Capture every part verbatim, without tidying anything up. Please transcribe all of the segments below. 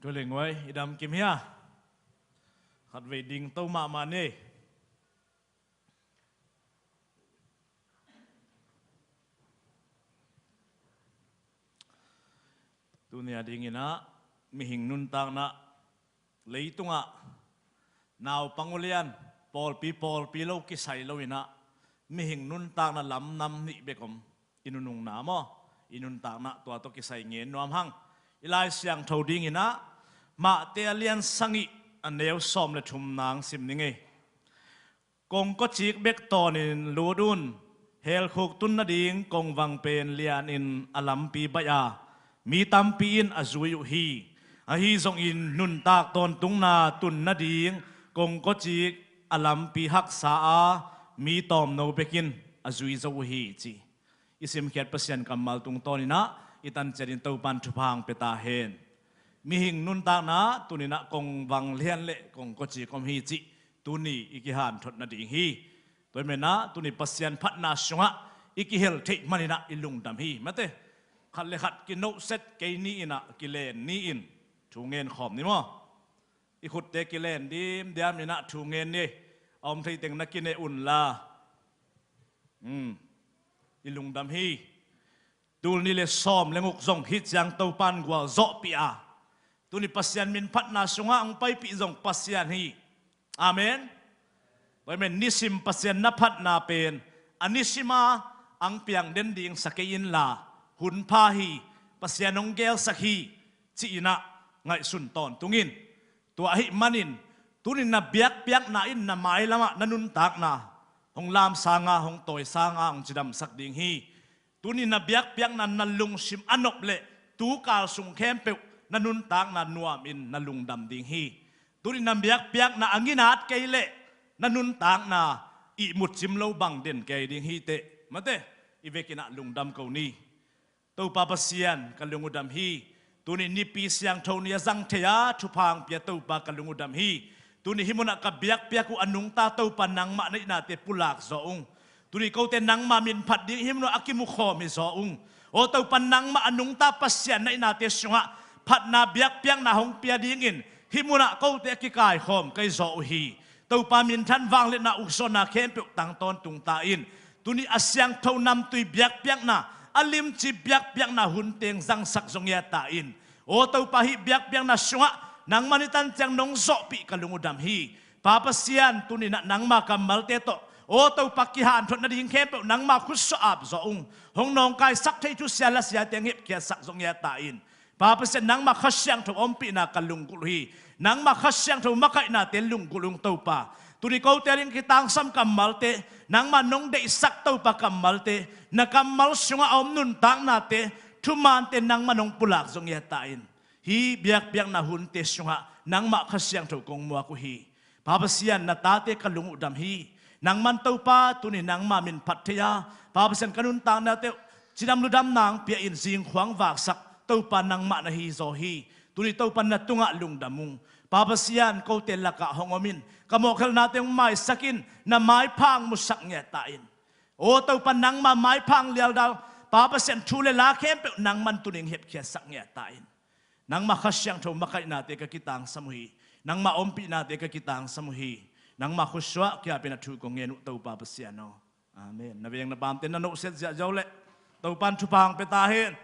Tua leh nguai, i dam kim hia? Khatvei ding to mahmah ni. Tuni a dingin ah mihing nuntakna leitungah naupang ulian pawlpi pawlpi lo kisai lo in ah mihing nuntakna lam nam nih bek om. I nunungna maw, i nuntakna tua tawh kisai ngen nuam hang. I Lai Siangtho dingin ah Mate a lian sagih a neu sawm le thum nang sim ning ei. Kongkawcik bek tawnin lut un, helkhuk tun nading kongvang pen lianin a lampi baih a, mi tampi in a zui uh hi. Ahi zongin nuntak tawntungna tun nading kongkawcik a lampi haksa a, mi tawmno bekin a zui zo uh hi, ci. I simkhiat Pasian kammal tungtawnin ah i tan ciatin Topan thupha hong pia ta hen. Mihing nuntakna tunin ah kongvang lian le kongkawcik om hi cih tuni i kihanthot nading hi. Tua hi manin ah tuni Pasian phatna sungah i kihel theih manin ah i lungdam hi. Mate, khat le khat kinohset kei ni in ah kilen ni in thu ngen khawm ni maw? I khutte kilen dimdiam in ah thu ngen ni. A om thei teng na kineh un la. Hmm. I lungdam hi. Tul nih le sawm le guk zong hih ciang Topan gualzawhpih a, tuni Pasian min phatna sungah hong paipih zong Pasian hi. Amen. Tua hi manin nisim Pasian na phatna pen a nisim a hong piang den ding sa kei inla, hun pha hi, Pasian hong gelsak hi, ci-in ah ngaihsun tawntung in. Tua ahih manin tuni na biakpiakna in na mailamah na nuntakna hong lamsang a, hong tawisang a, hong cidamsak ding hi. Tuni na biakpiakna na lungsim a nop leh tukal sung khempeuh na nuntakna nuamin na lungdam ding hi. Tuni na biakpiakna a nginat kei leh na nuntakna ihmut cim lo bang den kei ding hi teh. Mate, i vekin ah lungdam ko ni. Topa Pasian, ka lung uh dam hi. Tuni nipi siangtho ni a zang thei a thupha hong pia Topa, ka lung uh dam hi. Tuni hih munah ka biakpiak uh a nungta Topa nangmah na hihnate pulak zaw ung. Tuni kote nangmah min phat ding hih munah a kimukhawm hi zaw ung. Aw Topa nangmah a nungta Pasian na hihnate sungah phatna biakpiakna hong pia dingin hih munah kote a kikaikhawm kei zaw uh hi. Topa minthan vangliatna uksuahna khempeuh tang tawntung ta in. Tuni a siangtho namtui biakpiakna, a limci biakpiakna hun teng zangsak zong ngiat ta in. Aw Topa hih biakpiakna sungah nangmah i tan ciang nong zawhpih ka lung uh dam hi. Pa Pasian, tuni-in ah nangma kammalte tawh aw Topa kihanthot nading khempeuh nangma khutsuah ap zaw ung. Hong nawngkaisak thei thusia lasia teng hepkhiatsak zong ngiat ta in. Pa Pasian, nangma Kha Siangtho ompihna ka lunggulh uh hi. Nangma Kha Siangtho makaihnate lunggulh ung Topa. Tuni kote ading kitangsam kammalte, nangma nong deihsak Topa kammalte, na kammal sungah a om nuntaknate, thumaante nangma nong pulak zong ngiat ta in. Hih biakpiakna hunte sungah nangma Kha Siangtho kong muak uh hi. Pa Pasian, na tate ka lung uh dam hi. Nangman Topa, tuni nangma min phat thei a, Pa Pasian, ka nuntaknate uh cidam ludamna hong pia in, zingkhuang vaksak Topa nangmah na hi zaw hi. Tuni Topa na tungah lungdam ung. Pa Pasian, kote lakah hong om in, ka mawhkhelhnate hong maisak in, na maipha hong musak ngiat ta in. Aw Topa nangma maipha hong lialdal, Pa Pasian, thu le la khempeuh nangman tuni hong hepkhiatsak ngiat ta in. Nangma Kha Siangtho makaihnate ka kitangsam uh hi. Nangma ompihnate ka kitangsam uh hi. Nangma khutsuah kiapin a thu kong ngen uh Topa Pasian aw. Amen. Na veng na pamte na nohset ziahziah uh leh Topan thupha hong pia ta hen.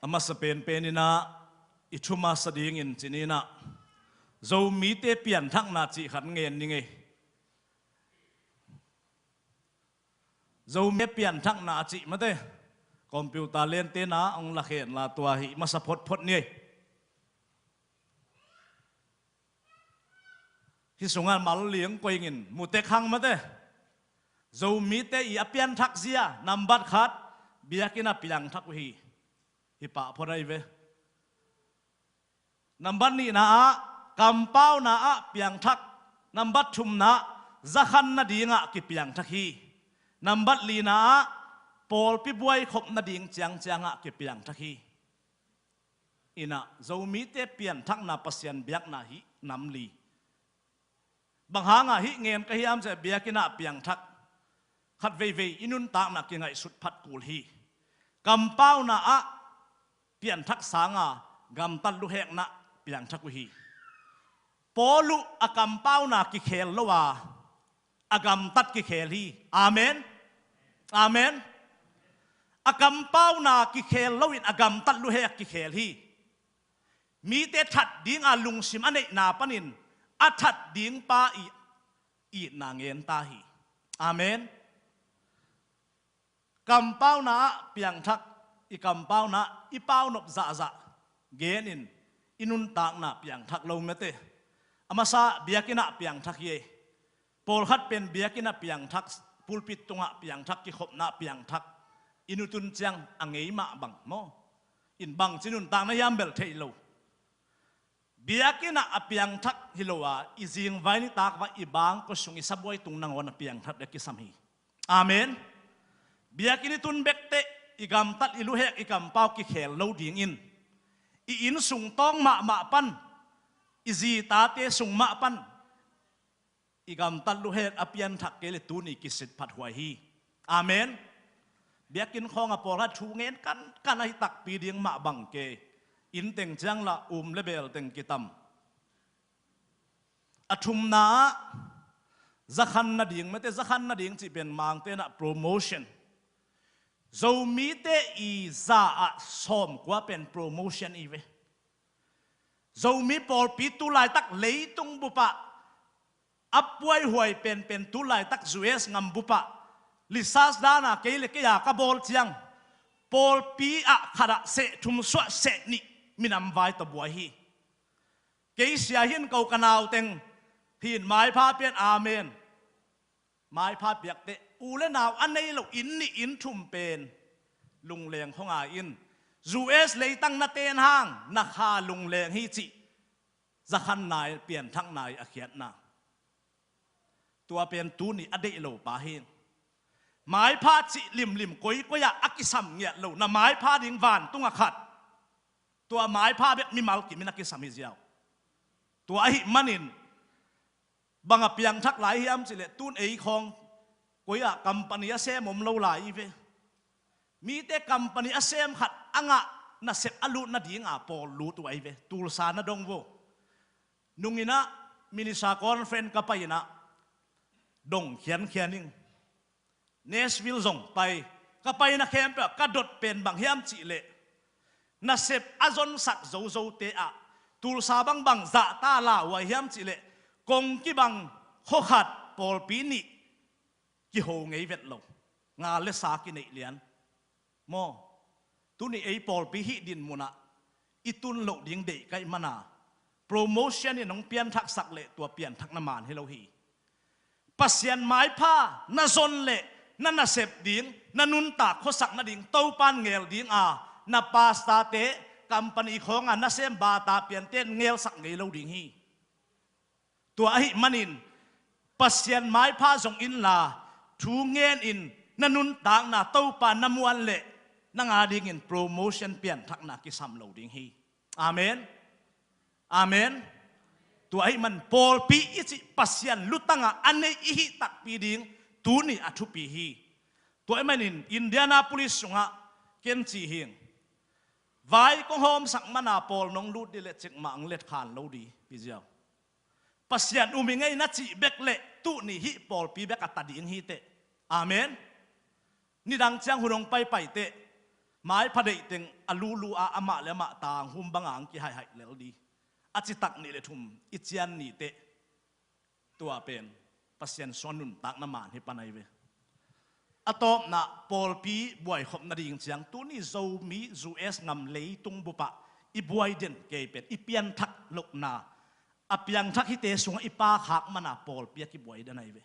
A masa penpen in ah i thumasa dingin ci-in ah Zomite pianthakna cih khat ngen ning ei. Zomite pianthakna a cih mate, computer lente na hong lakhen la tua hi masa photphot ni ei. Hih sungah mal liang koing in mu tek hang mate. Zomite i a pianthak zia nambat khat biakinn ah piangthak uh hi. Hih pah phot ahi ve. Nambat nihna ah kampauna ah piangthak. Nambat thumna ah zakhan nadingah kipiangthak hi. Nambat lina ah pawlpi buaikhop nading ciangciangah kipiangthak hi. In ah Zomite pianthakna Pasian biakna hih nam li. Bang hanga hih ngen ka hiam cih leh biakinn ah piangthak khat veivei i nuntakna kingaihsut phat kul hi. Kampauna ah pianthak sanga gamtat luhekna piangthak uh hi. Paul uh a kampauna kikhel lo a, a gamtat kikhel hi. Amen. Amen. A kampauna kikhel loin a gamtat luhek kikhel hi. Mite that dinga lungsim a neihna panin a that ding pa i itna ngen ta hi. Amen. Kampauna ah piangthak, i kampauna ah i paunop zahzah genin i nuntakna piangthak lo mete. A masa biakinn ah piangthak hi ei. Pawlkhat pen biakinn ah piangthak, pulpit tungah piangthak, kikhopna ah piangthak. I nutun ciang a ngei mah bang maw? In bangci nuntakna hiam bel thei lo. Biakinn ah a piangthak hi lo a, i zingvai nitak va i bangkua sung i sabuai tung nangawn a piangthak dek kisam hi. Amen. Biakinn i tun bekteh i gamtat i luhek i kampau kikhel lo dingin, i inn sung tawng mahmah pan, i zi tate sung mah pan i gamtat luhek a pianthak kei le tuni kisit phat huai hi. Amen. Biakinn khawng a pawlkhat thu ngen kan kan ahi takpi ding mah bang kei. Inn teng ciang la um le bel teng kitam. A thumna ah zakhan nading, mete zakhan nading cih pen Mangte in ah promotion. Zomite i za ah sawmkua pen promotion i ve. Zomi pawlpi tu laitak leitung bupah a puaihuai penpen tu laitak U S ngam bupah lisas dana kei le kei a ka bawl ciang pawlpi ah khat ah seh thum suah seh nih minam vai tawh buai hi. Kei sia hin ko ka nauteng hin maipha pian amen. Maipha piakteh u le nau a nei lo inn nih inn thum pen lungleng khawnga in U S leitang na ten hang na kha lungleng hi cih zakhan nai pianthak nai a khiatna. Tua pen tuni a deih lo pa hi. Maipha cih limlim koikoi ah a kisam ngiat lo na maipha ding vantung a khat. Tua maipha bek mimal kimin a kisam hi ziau. Tua ahi manin bang a piangthak lai hiam cih leh tun ei khawng koi ah company a sem om lo lai i ve. Mite company a sem khat a ngah nasep a lut nadinga pawl lut uh ai ve. Tulsa na dong vo. Nung in ah minister conference ka pai in ah dong khiankhian ing. Nashville zong pai, ka paina khempeuh ah ka dot pen bang hiam cih leh nasep a zonsak zozote ah Tulsa bangbang zahta lauhuai hiam cih leh kongki bang khuakhat pawlpi nih kiho ngei vet lo. Ngal le sa kineih lian. Maw, tuni ei pawlpi hih din munah i tun loh ding deih kaih mana promotion in hong pianthaksak leh tua pianthakna man hi lo hi. Pasian maipha na zon leh na nasep ding na nuntak khuasak nading Topan ngel dinga na pastorte company khawnga nasem bata piante in ngelsak ngei lo ding hi. Tua ahi manin Pasian maipha zong inla thu ngenin na nuntakna Topa na muan leh nang a dingin promotion pianthakna kisam lo ding hi. Amen. Amen. Tua ahi man pawlpi i cih Pasian lutanga a nei i hih takpi ding tuni a thupi hi. Tua ahi manin Indianapolis sungah ken ci hing. Vai kong hawmsak mana pawl nong lut dih leh cikmah ang letkhan lo dih piziau. Pasian um i ngei na cih bek leh tuni hih pawlpi bek a ta ding hiteh. Amen. Nidang ciang hun hong paipaiteh maipha deih teng a lulu a amah le amah tang hum banga ang kihaihaih lel dih. A citak nih le thum i cian niteh. Tua pen Pasian sung a nuntakna man hi pan ai ve. A tawpna pawlpi buaikhop nading ciang tuni Zomi U S ngam leitung bupah i buai den kei pen i pianthak lohna a piangthak hite sungah i pakhak mana pawlpi a kibuai den ai ve.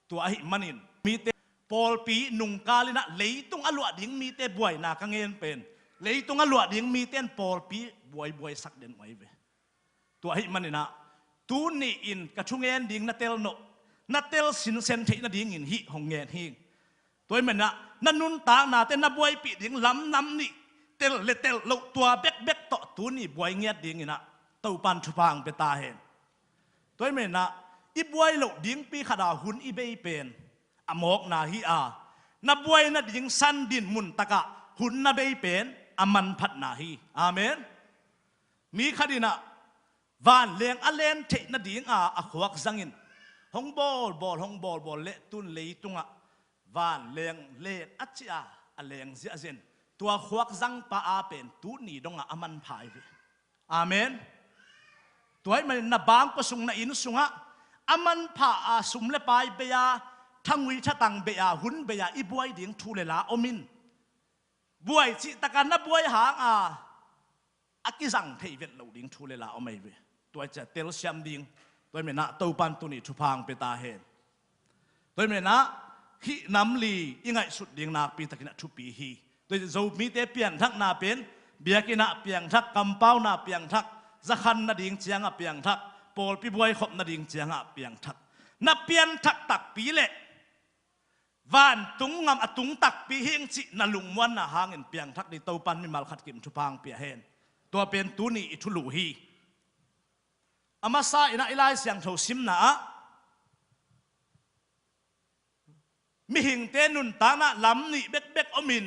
Tua ahi manin mite pawlpi nungkal inah leitung a luah ding mite buaina ka ngen pen leitung a luah ding mite in pawlpi buaibuaisak den uh ai ve. Tua ahi maninah tuni in ka thungen ding na tel nawh, na tel sinsen theih nadingin hih hong ngen hi. Tua ahi maninah na nuntaknate na buaipih ding lamnam nih tel le tel loh tua bekbek tawh tuni buai ngiat dinginah Topan thupha ang pia ta hen. Tua ahi maninah i buai loh dingpi khata hun i bei pen a mawkna hi a, na buai nading san dinmun takah hun na bei pen a manphatna hi. Amen. Mi khat in ah vanleng a len theih nadinga a khuak zangin hong bawlbawl, hong bawlbawl leh tun leitungah vanleng len a cih a a leng ziahziah in tua khuak zangpa a pen tuni dongah a manpha hi ve. Amen. Tua ahih manin na bangkua sung, na inn sungah a manpha a sum le pai bei a, thangui thatang bei a, hun bei a i buai ding thu le la om in, buai cih takah na buai hanga a kizang thei vet lo ding thu le la om ahi ve. Tua ciah telsiam ding, tua ahih manin ah Topan tuni thupha hong pia ta hen. Tua ahih manin ah hih nam li i ngaihsut ding nakpi takin a thupi hi. Tua ahih ciah Zomite piangthakna pen biakinn ah piangthak, kampauna piangthak, zakhan nading ciangah piangthak, pawlpi buaikhop nading ciangah piangthak. Na pianthak takpi leh vantung gam a tung takpi hing cih na lungmuanna hangin piangthak ding Topan mimal khat kim thupha hong pia hen. Tua pen tuni i thulu hi. A masa in ah i Lai Siangtho simna ah mihingte nuntakna lam nih bekbek om in,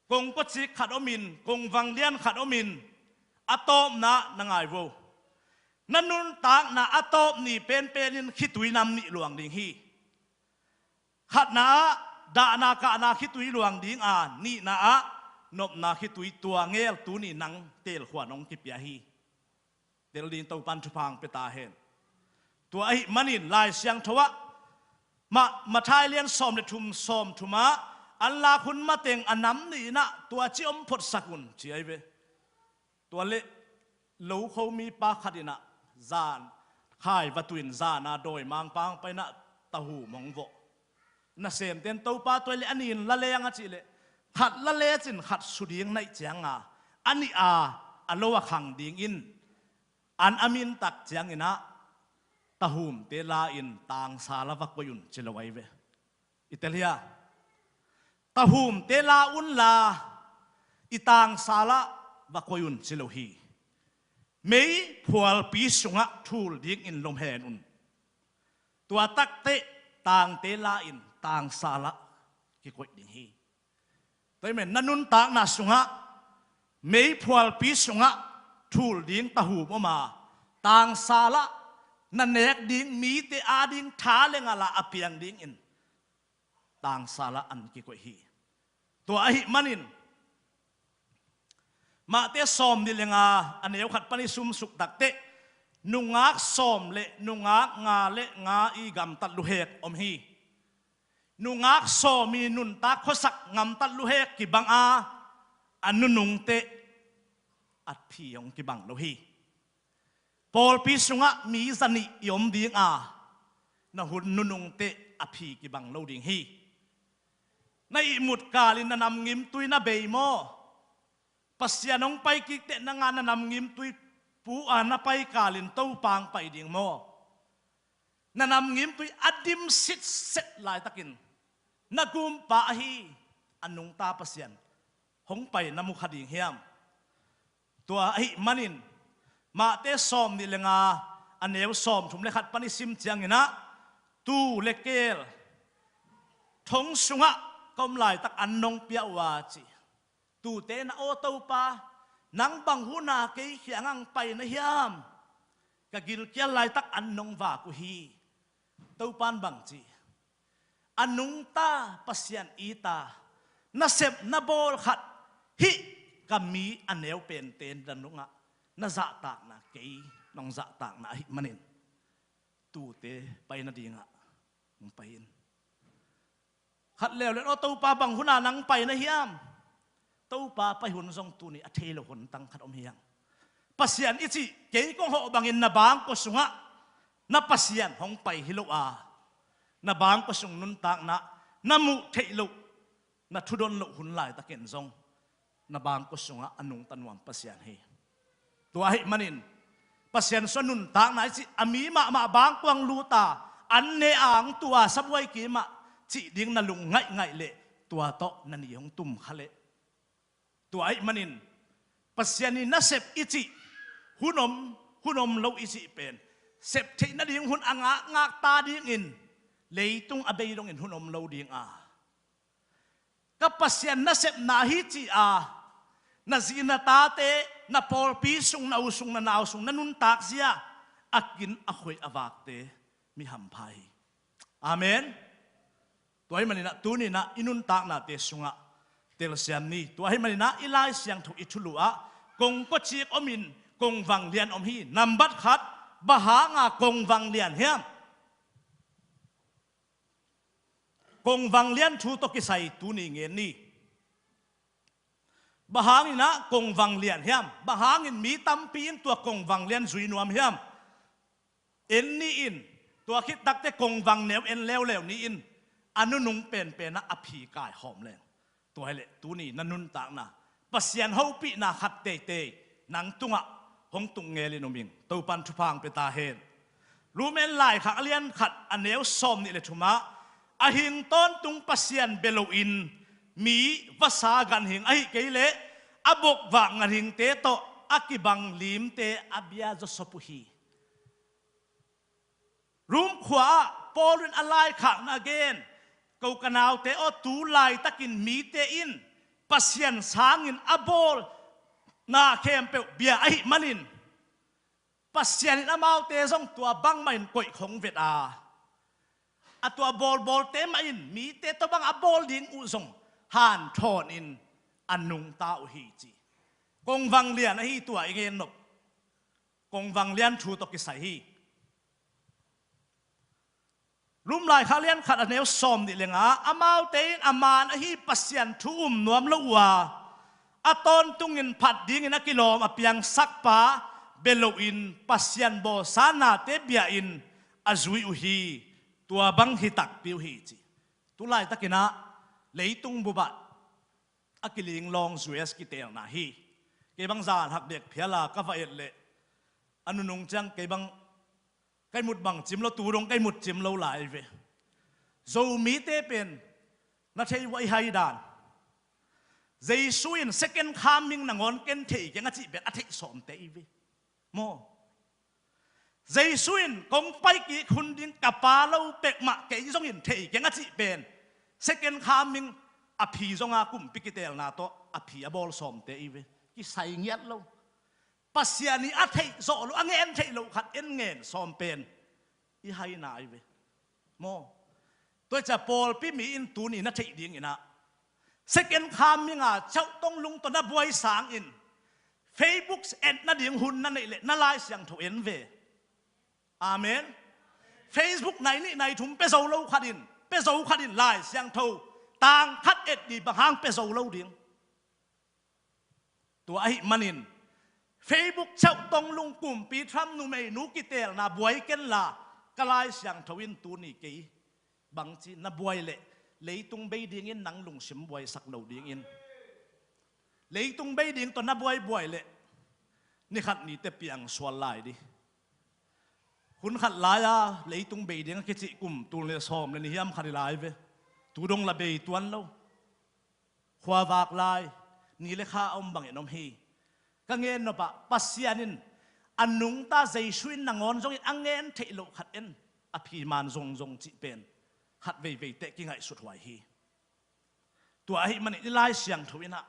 kong kawcik khat om in, kong vanglian khat om in, a tawpna na ngai vo. Na nuntakna a tawp ni penpen in khitui nam nih luang ding hi. Khatna ah dahna kahna khitui luang ding a, nihna ah nopna khitui, tua ngel tuni nang teelkhua nong kipia hi. Tel ding Topan thupha hong pia ta hen. Tua ahih manin Lai Siangtho ah mah Matthai lian sawm le thum, sawm thum ah an lak hun mateng a nam nih in ah tua ci om photsak un ci ahi ve. Tua leh lokho mipa khat in ah zan khai va tuin zana dawimangpa hong pai in ah tahum hong vawh. Nasemte in Topa tua leh a nih in la leng a cih leh khat la lecin khat su ding na hih cianga a nih a a lo a khang dingin an a min tak ciangin ah tahumte la in tangsal ah va koih un ci lo ahi ve. I tel hia? Tahumte la unla i tangsal ah va koih un ci lo hi. Meiphualpi sungah thul dingin lom hen un. Tua takteh tangte la in tangsal ah kikoih ding hi. Tua ahih manin na nuntakna sungah meiphualpi sungah thul ding tahum om a, tangsal ah na nek ding mite ading tha le ngal a piang dingin tangsal ah an kikoih hi. Tua ahih manin Matthai sawm nih le nga a neu khat pan i sumsuk takteh nungak sawm le nungak nga le nga i gamtat luhek om hi. Nungak sawm i nuntak khuasak gamtat luhek kibang a, a nunungte a phi hong kibang lo hi. Pawlpi sungah mi zanih i om ding a, na hun nunungte a phi kibang lo ding hi. Na ihmut kalin na nam ngimtui na bei maw? Pasian hong pai kikteh nang a na nam ngimtui pu a na pai kalin Topa hong pai ding maw? Na nam ngimtui a dim sitset laitakin na gumpa ahi a nungta Pasian hong pai na mu kha ding hiam? Tua ahih manin Matthai sawm nih le nga a neu sawm thum le khat pan i sim ciangin ah tuu le keel thong sungah ka om laitak an nong pia uh a ci. Tuute na aw Topa, nang bang huna kei kiangah hong pai na hiam? Ka gilkial laitak an nong vak uh hi. Topan bang ci? A nungta Pasian ita nasep na bawl khat hih ka mi a neu pente na nungah na zahtakna kei nong zahtakna ahih manin tuute pai nadingah hong pai in. Khat leuleu, "Aw Topa, bang huna nang pai na hiam?" Topa pai hun zong tuni a thei lo hun tang khat om hi hang. Pasian i cih kei kong hawh bangin na bangkua sungah na Pasian hong pai hi lo a, na bangkua sung nuntakna na muh theih loh, na thudon loh hun laitakin zong na bangkua sungah a nungta nuam Pasian hi. Tua ahih manin Pasian sung nuntakna i cih a mi mahmah bangkua hong lut a, an ne a hong tu a, sabuai kim ah cih ding na lung ngaihngaih leh tua tawh na ni hong tum kha leh. Tua ahih manin Pasian i nasep i cih, hun om, hun om lo i cih pen sep theih nading hun a ngakngak ta dingin leitung a bei dongin hun om lo ding a, ka Pasian nasepna hi ci-a na zi na tate, na pawlpi sung, na u sung, na nau sung na nuntak zia a kin a khoih a vakte mi hampha hi. Amen. Tua ahih maninah tuninah i nuntaknate sungah telsiam ni. Tua ahih maninah i Lai Siangtho i thulu ah kongkocik omin kongvang lian om hi. Nambat khat, bang hanga kongvang lian hiam? Kongvang lian thu tawh kisai tuni ngen ni. Bang hanginah kongvang lian hiam? Bang hangin mi tampi in tua kongvang lian zui nuam hiam? En ni in, tua khit takte kongvang neu en leuleu ni in, a nunung penpenah a phi kai hawm leng. Tua hileh tuni na nuntakna Pasian hopihna khat teitei nang tungah hong tung ngelin um ing. Topan thupha hong pia ta hen. Rom laikhak a lian khat a neu sawm nih le thumah, a hing tawntung Pasian bia loin mi vasa ganhing ahih kei leh a bokvak ganhingte tawh a kibang limte a bia zawsop uh hi. Rom khua-ah Paul in a laikhakna a gen, ko ka naute aw, tu laitakin mite in Pasian sangin a bawlna khempeuh bia ahih manin Pasian in amaute zong tua bangmah in koih khong vet a, a tua bawlbawlte mah in mite tawh bang a bawl ding uh zong hanthawnin a nungta uh hi ci. Kongvang lian ahi tua i ngen nop. Kongvang lian thu tawh kisai hi. Rom laikhak lian khat a neu sawm nih le nga, amaute in a man ahi Pasian thu um nuam lo uh a, a tawntungin phat dingin a kilawm a piangsakpa bia loin Pasian bawlsa nate bia in a zui uh hi. Tua bang hi takpi uh hi ci. Tu laitakinah leitung bupah a kiling lawng U S kitelna hi. Kei bang zan hak dek phiala ka va et leh a nunung ciang kei bang kai mut bang cim lo, tu dong kai mut cim lo lai ve. Zomite pen na thei uh a i hai dan. Jesu in second coming nangawn ken thei keng a cih pen a theih sawmte i ve. Maw? Jesu in kong pai kik hun ding ka Pa lo pekmah kei zongin thei keng a cih pen second coming a phi zonga kumpi kitelna tawh a phi a bawl sawmte i ve. Kisai ngiat lo. Pasian i a theih zawh lo, a ngen theih loh khat en ngen sawm pen i haina i ve. Maw? Tua i cia pawlpi mi in tuni na theih dinginah second coming a chauhtong lung tawh na buai sangin Facebook et nading hun na neih leh na Lai Siangtho en ve. Amen. Facebook nai nih nai thum pia zo lo khatin, pia zo khatin Lai Siangtho tang khat et ni bang hang pia zo lo ding. Tua ahih manin Facebook chauhtong lung kumpi Trump numeinu kitelna buai kenla ka Lai Siangtho in tuni kei bangci na buai leh leitung bei dingin nang lungsim buaisak lo dingin. Leitung bei ding tawh na buaibuai leh nikhat nite piang sual lai di. Hun khat lai-a leitung bei ding a kicih kum tul le sawm le ni hiam khat i lai ve. Tu dong la bei tuan lo. Khuavak lai ni le kha a om bangin om hi. Ka ngen nopah Pasian in a nungta Jesu in nangawn zongin a ngen theih loh khat en a phi man zongzong cih pen khat veivei teh kingaihsut huai hi. Tua ahih manin i Lai Siangtho inah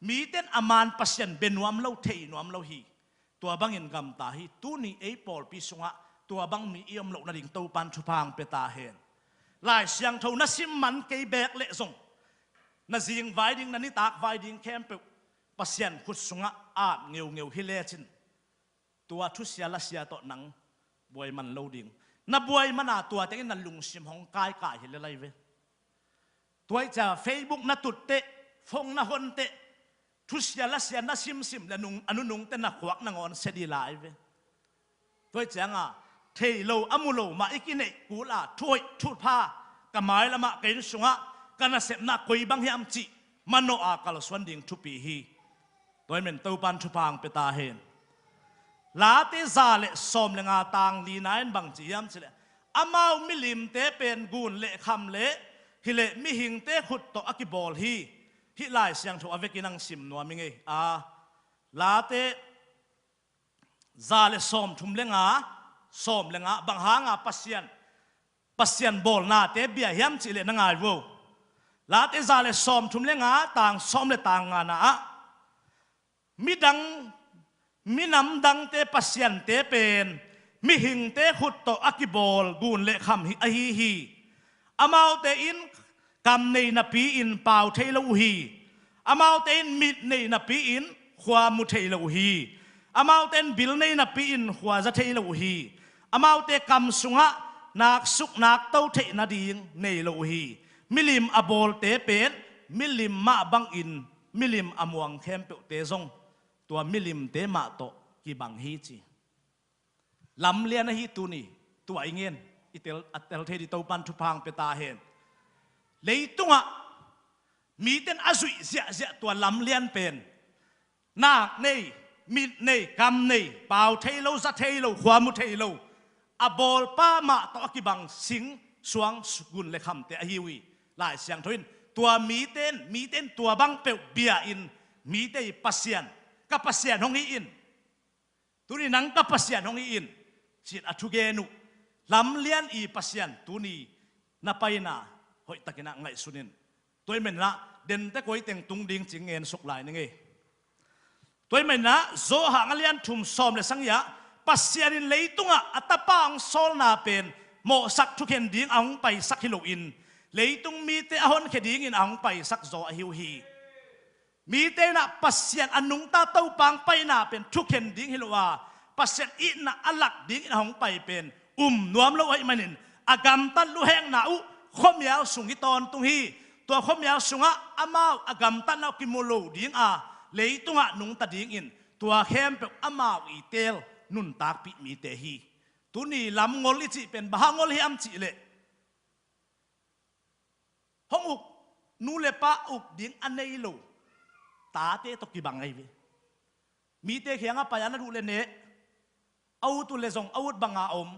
miten a man Pasian bia nuam lo, thei nuam lo hi. Tua bangin gamta hi. Tuni ei pawlpi sungah tua bang mi i om loh nading Topan thupha hong pia ta hen. Lai Siangtho na sim man kei beek leh zong na zing vai ding, na nitak vai ding khempeuh Pasian khut sungah at ngeungeu hi lecin tua thusia lasia tawh nang buai man lo ding. Na buai mana tua tengin na lungsim hong kaikai hi le lai ve. Tua i cia Facebook na tutteh, phone na honteh, thusia lasia na simsim le nung, a nunungte na khuak nangawn sia di lai ve. Tua i cianga thei lo a mu lo mah i kineih kula thuhoih thupha ka mailamah ka inn sungah ka nasepna koi bang hiam cih manawh a kalsuan ding thupi hi. Tua hi men Topan thupha hong pia ta hen. Late za le sawm le nga tang lina in bang ci hiam cileh, amau milimte pen gun le kham le hileh mihingte khut tawh a kibawl hi. Hih Lai Siangtho a vekin ang sim nuam i ngei a, Late za le sawm thum le nga Sawm le nga bang hanga Pasian, Pasian bawlnate bia hiam cih leh na ngai vo. Late za le sawm thum le nga, tang sawm le tang nga na ah, midang, minam dangte pasiante pen mihingte khut tawh a kibawl gun le kham hi, ahi hi. Amaute in kam nei napi-in pau thei lo uh hi. Amaute in mit nei napi-in khua mu thei lo uh hi. Amaute in bil nei napi-in khua za thei lo uh hi. Amaute kam sungah naksuk nakto theih nading nei lo uh hi. Milim a bawlte pen milim mah bangin milim a muang khempeuhte zong tua milimte mah tawh kibang hi ci. Lamlian ahi tuni, tua i ngen, i tel, a tel thei ding Topan thupha hong pia ta hen. Leitungah mite in a zuih ziahziah tua lamlian pen, nak nei, mit nei, kam nei, pau thei lo, za thei lo, khua mu thei lo, a bawlpa mah tawh a kibang sing, suang, gun le khamte ahi uh hi. Lai Siangtho in tua mite in, mite in tua bang peuh bia-in mite i Pasian, ka Pasian hong hi in, tuni nang ka Pasian hong hi in, ci-in a thugen uh lamlian i Pasian tuni na paina hoihtakin ah ngaihsun in. Tua ahih manin ah dente koi teng tung ding ci-in ngen suk lai ning ei. Tua ahih manin ah Johan a lian thum sawm le sagih ah, Pasian in leitungah a Tapa hong sawlna pen mawhsak thukhen ding a hong paisak hi loin, leitung mite a honkhia dingin a hong paisak zaw ahi uh hi. Mite in ah Pasian a nungta Topa hong paina pen thukhen ding hi lo a, Pasian itna a lak dingin a hong pai pen um nuam lo ahih manin, a gamtat luhekna uh khuamial sung hi tawntung hi. Tua khuamial sungah amau a gamtatna uh kimu lo ding a, leitungah nungta dingin tua khempeuh amau i teel nuntakpih mite hi. Tuni lamngol i cih pen bang hang ngol hiam cih leh, hong uk, nu le pa uk ding a nei lo tate tawh kibang ahi ve. Mite kiangah pai a na duh le neh, a ut uh le zong a ut banga om.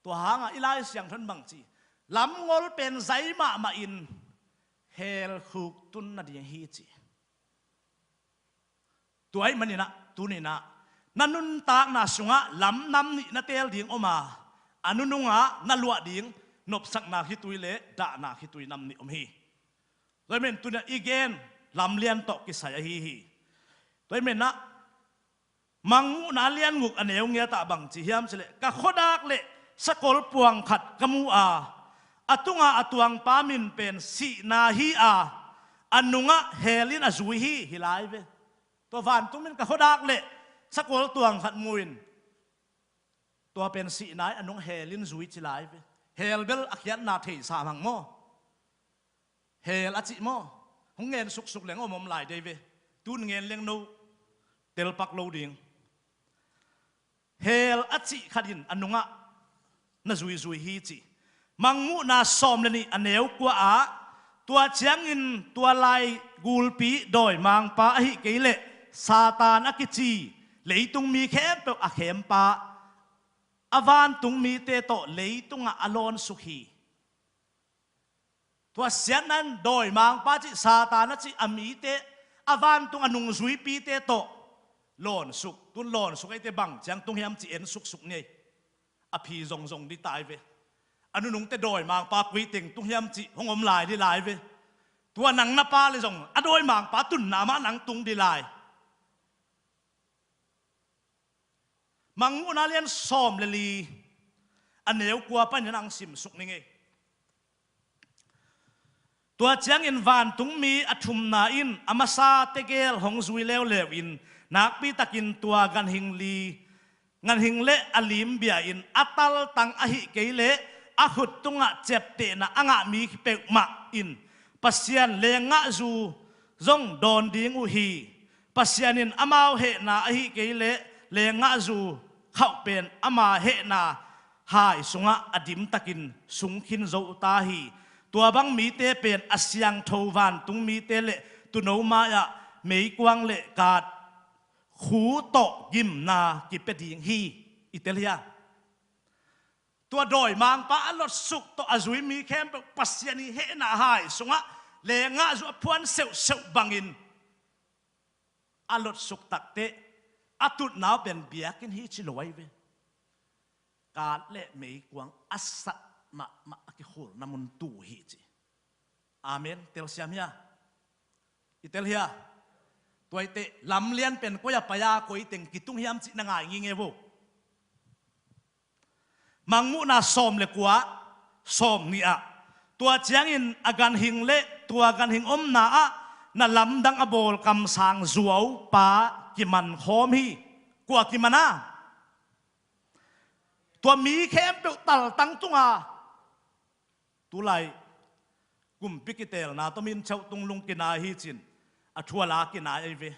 Tua hangah i Lai Siangtho in bang ci, lamngol pen zai mahmah in hell khuk tun nading hi ci. Tua ahih manin ah, tuni-in ah, na nuntakna sungah lam nam nih na teel ding om a, a nunungah na luah ding nopsakna khitui le dahna khitui nam nih om hi. Tua ahih manin tuni-in ah i gen lamlian tawh kisai ahi hi. Tua ahih manin ah, Mangmuhna lian guk a neu ngiat ah bang ci hiam cih leh, ka khuadak le sakol puang khat ka mu a, a tunga a tuangpa min pen sihna hi a, a nungah hell in a zui hi, hi lai ve. Tua vantung min ka khuadak le sakol tuang khat mu in, tua pen sihna hi, a nung hell in zui ci lai ve. Hell bel a khiatna thei sam hang maw? Hell a cih maw? Hong ngen suksuk leng om om lai dei ve. Tun ngen leng no telpak lo ding. Hell a cih khat in a nungah na zuizui hi ci. Mangmuhna sawm le nih a neu kua ah, tua ciangin tua lai gulpi dawimangpa ahih kei leh Satan a kici, leitung mi khempeuh a khempa, a vantung mite tawh leitungah a lawnsuk hi. Tua siatna in dawimangpa cih, Satan a cih a mite, a vantung a nungzuipite tawh lawnsuk. Tun lawnsuk eite bang ciang tung hiam cih en suksuk ni ei. A phi zongzong ding tai ve. A nunungte dawimangpa koi teng tung hiam cih hong om lai ding lai ve. Tua nang na pa le zong a dawimangpa tunna mah nang tung ding lai. Mangmuhna lian sawm le li a neu kua panin ang simsuk ning ei. Tua ciangin vantungmi a thumna in a masa tegel hong zui leuleu in, nakpitakin tua ganhing li, ganhing le a lim bia in, a taltang ahih kei leh a khut tungah ciaptehna a ngah mi peuhmah in Pasian lenggahzu zong dawn ding uh hi. Pasian in amau hehna ahih kei leh lenggahzu khauh pen ama hehna hai sungah a dimtakin sungkhin zo ta hi. Tua bang mite pen a siangtho vantung mite le tuuno mai-ah meikuang le kat khu tawh gimna kipia ding hi. I tel hia? Tua dawimangpa a lotsuk tawh a zui mi khempeuh Pasian i hehna hai sungah lenggahzu a phuan seuhseuh bangin a lotsuk takteh a tutna uh pen biakinn hi ci lo ahi ve. Kat le meikuang a sat mahmah a kikhulna mun tu hi ci. Amen. Telsiam hia? I tel hia? Tuaite lamlian pen koi a pai a koi teng kitung hiam cih na ngai nginge vo. Mangmuhna sawm le kua, sawm nih ah, tua ciangin a ganhing le tua ganhing omna ah na lamdang a bawl kamsang zuaupa kiman khawm hi. Kua kiman a? Tua mi khempeuh taltang tunga. Tulai kumpi kitelna tawh min chauh tunglung kinai hi cin, a thuala kinai ahi ve.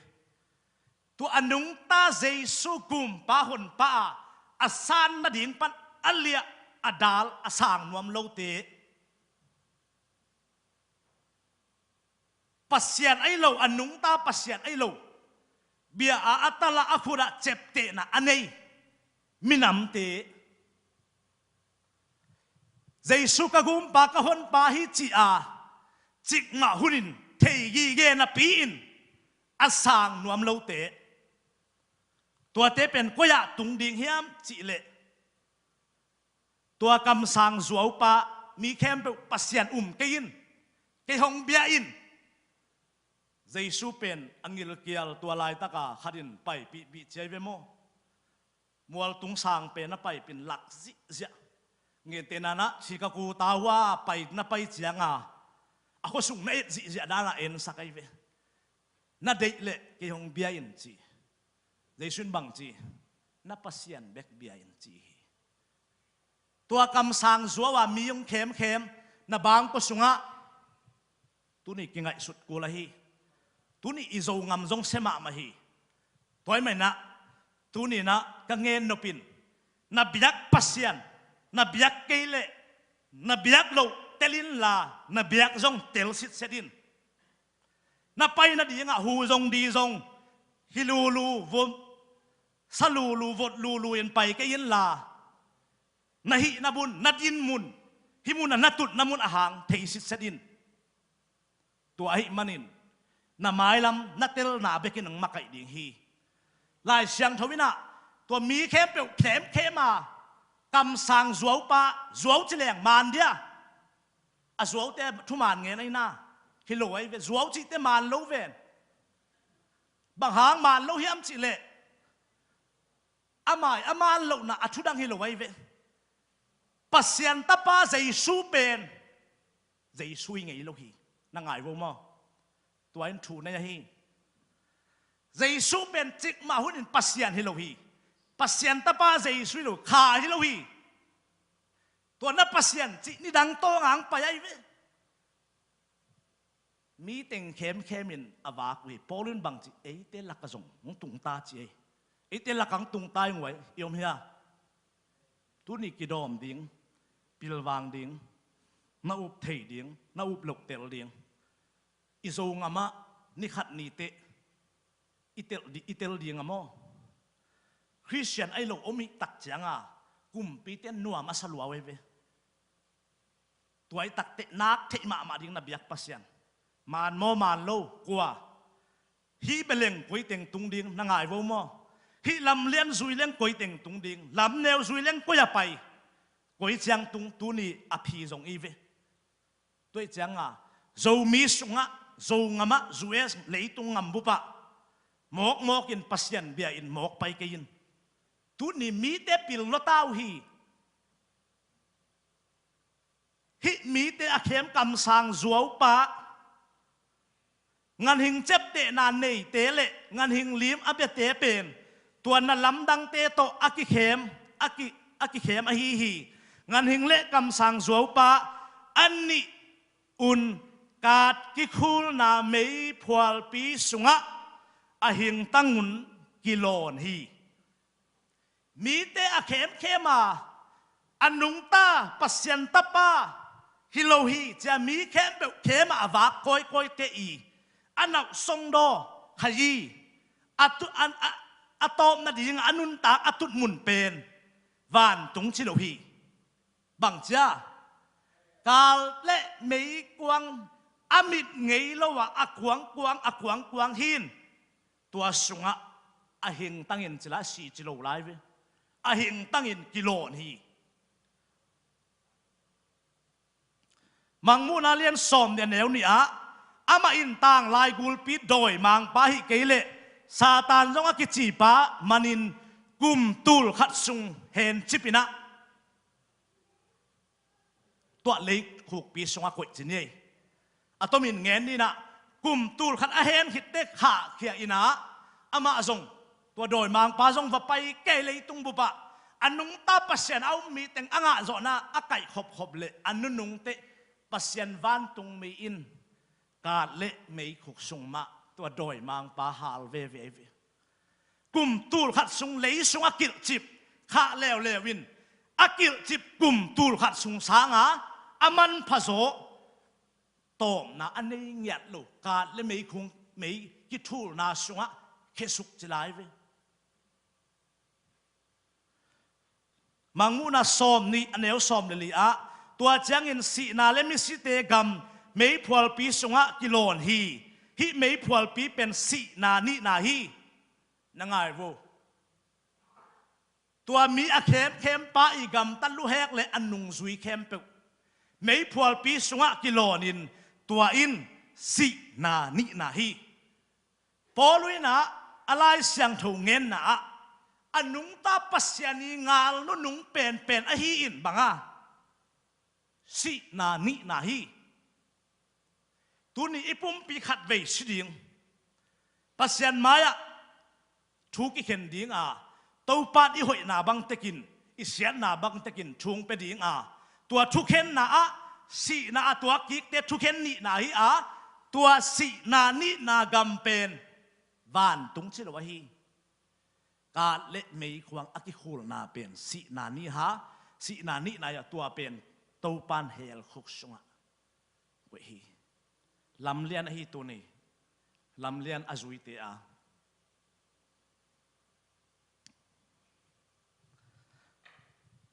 Tua a nungta Jesu gumpa honpa a, a san nading pan a liah a dal a sang nuam lote, Pasian ahi lo, a nungta Pasian ahi lo, bia a a tala a khut ah ciaptehna a nei minamte, Jesu ka gumpa ka honpa hi ci a, cikmah hunin thei gige napi-in a sang nuam lote, tuate pen koi ah tung ding hiam cihleh, tua kamsang zuaupa, mi khempeuh Pasian um kei in, kei hong bia in. Jesu pen a ngilkial tua laitaka khatin paipihpih ci ahi ve maw? Mualtung sang pen a paipin lak zihziah. Ngente nanah Chicago tau a pai na pai cianga a khuasung na et zihziah dana ensak ahi ve. Na deih leh kei hong bia in ci. Jesu in bang ci? Na Pasian bek bia in ci hi. Tua kamsang zuau a mi hong khemkhem na bangkua sungah tuni kingaihsut kul ahi. Tuni i Zogam zong sia mahmah hi. Tua ahih manin ah tuni-in ah ka ngen nopin, na biak Pasian, na biak kei leh na biak loh tel inla, na biak zong tel sitset in. Na pai nadingah hu zong di zong, hi lulu vot, sa lulu vot lulu in pai kei inla, na hihna mun, na din mun, hih mun a na tutna mun a hang thei sitset in. Tua ahih manin na mailam na telna bekin hong makaih ding hi. Lai Siangtho in ah tua mi khempeuh khemkhem a kamsang zuaupa, zuau ci leng man dia, a zuaute thuman ngen ahi na, hi lo ahi ve, zuau cihte man lo ven. Bang hang man lo hiam cihleh, amah i a man lohna a thudang hi lo ahi ve. Pasian tapa Jesu pen Jesu hi ngei lo hi. Na ngai vo maw? Tua in thu nei ahi. Jesu pen cikmah hunin Pasian hi lo hi. Pasian tapa Jesu hi lo, kha hi lo hi. Tua na Pasian cih nidang tawnga hong pai ahi ve. Mi teng khemkhem in a vak uh hi. Paul in bang ci, eite laka zong hong tungta ci ei. Eite laka hong tungta ing uai, i om hia? Tuni kidawm ding, pilvang ding, na up thei ding, na up loh tel ding. I Zogam ah ni khat ni teh i tel di-, i tel ding a maw? Khristian ahi lo om i tak cianga kumpite nuam a sa lua uh ahi ve. Tua i takteh nak theih mahmah ding na biak Pasian. Man maw man lo, kua? Hih beleng koi teng tung ding, na ngai vo maw? Hih lamlian zui leng koi teng tung ding, lamneu zui leng koi a pai? Koi ciang tung, tuni a phi zong i ve. Tua i cianga Zomi sungah, Zogam ah, U S, leitung ngam bup ah mawkmawk in Pasian bia in mawk pai kei in. Tuni mite pil lua ta uh hi. Hih mite a khem kamsang zuaupa, nganhing ciaptehna neite le nganhing lim a biate pen tua na lamdangte tawh a kikhem, a ki, a kikhem ahi hi. Nganhing le kamsang zuaupa a nih un kat kikhulna meiphualpi sungah a hingtang un kilawn hi. Mite a khemkhem a, a nungta Pasian tapa hi lo hi cia mi khempeuh khem a a vak kawikawite i a nauh songdaw khai i a tu-, a, a, a tawp nading a nuntak a tutmun pen vantung ci lo hi. Bang cia? Kal le meikuang a mit ngei lo a, a kuangkuang, a kuangkuang hin. Tua sungah a hingtangin cila si ci lo lai ve. a hingtangin kilawn hi. Mangmuhna lian sawm nih a neu nih ah, amah in tanglai gulpi dawimangpa hi kei leh Satan zong a kicipa manin kum tul khat sung hencip in ah, tua leikhukpi sungah koih ci ni ei. A tomin ngen ni in ah, kum tul khat a hen khit teh khahkhia in ah, amah zong, tua dawimangpa zong va pai kei leitung bup ah, a nungta Pasian a um mi teng a ngahzawhna a kaih khopkhop leh a nunung teh Pasian vantung mi in kat leh meikhuk sung mah tua dawimangpa hal veve hi ve. Kum tul khat sung lei sung a kilhcip khah leuleu in, a kilhcip kum tul khat sung sanga a manpha zaw, tawpna a nei ngiat lo, kat leh meikhung, mei kithulna sungah khesuk ci lai ve. Mangmuhna sawm nih a neu sawm leh li ah, tua ciangin sihna leh misite gam meiphualpi sungah kilawn hi. Hih meiphualpi pen sihna nihna hi. Na ngai vo. Tua mi a khemkhempa i gamtat luhek leh a nungzui khempeuh meiphualpi sungah kilawnin, tua in sihna nihna hi. Paul in ah a Lai Siangtho ngenna ah, a nungta Pasian i ngal nunung penpen ahi in banga sihna nihna hi. Tuni i pumpi khatvei si ding, Pasian mai-ah thu kikhen dinga, Topan i hoihna bangtekin, i siatna bangtekin thu hong pia dinga, tua thukhenna ah, sihna a tuak kikte thukhen nihna hi a, tua sihna nihna gam pen vantung ci lo ahi. Kat leh meikhuang a kikhulna pen sihna nihna, sihna nihna hi a, tua pen Topan hell khuk sungah koih hi. Lamlian ahi tuni, lamlian a zuite a.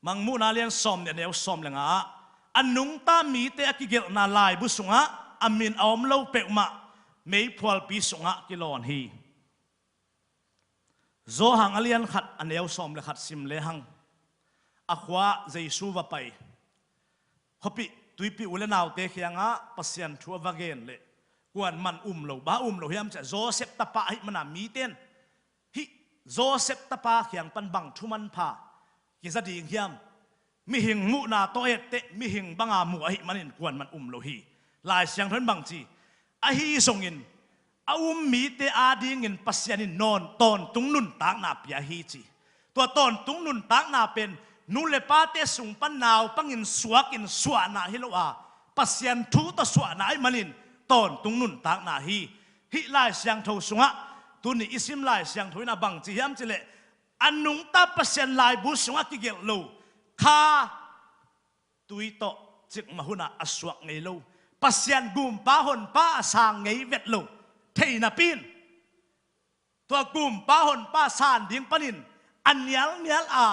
Mangmuhna lian sawm nih a neu sawm leh nga ah, a nungta mite a kigelhna laibu sungah a min a om lo peuhmah meiphualpi sungah kilawn hi. Zawhang a lian khat a neu sawm leh khat sim lehang, a khua Jesu va pai, khuapih tuipih u leh naute kiangah Pasian thu a va gen leh kuaman um lo, bang um lo hiam cih leh Josef tapa ahih mana mite in, hih Josef tapa kiang pan bang thu manpha kiza ding hiam? Mihing muhna tawh etteh mihing banga mu ahih manin kuaman um lo hi. Lai Siangtho in bang ci? Ahi zongin a um mite adingin Pasian in nawn tawntung nuntakna pia hi ci. Tua tawntung nuntakna pen nu leh pate sung pan naupangin suakin suahna hi lo a, Pasian thu tawh suahna ahih manin tawntung nuntakna hi. Hih Lai Siangtho sungah tuni i sim Lai Siangtho in a bang ci hiam cih leh, a nungta Pasian laibu sungah kigelh lo kha tui tawh cikmah hunah a suak ngei lo, Pasian gumpa honpa a sang ngei vet lo. Thei napi in tua gumpa honpa san ding panin a nialnial a,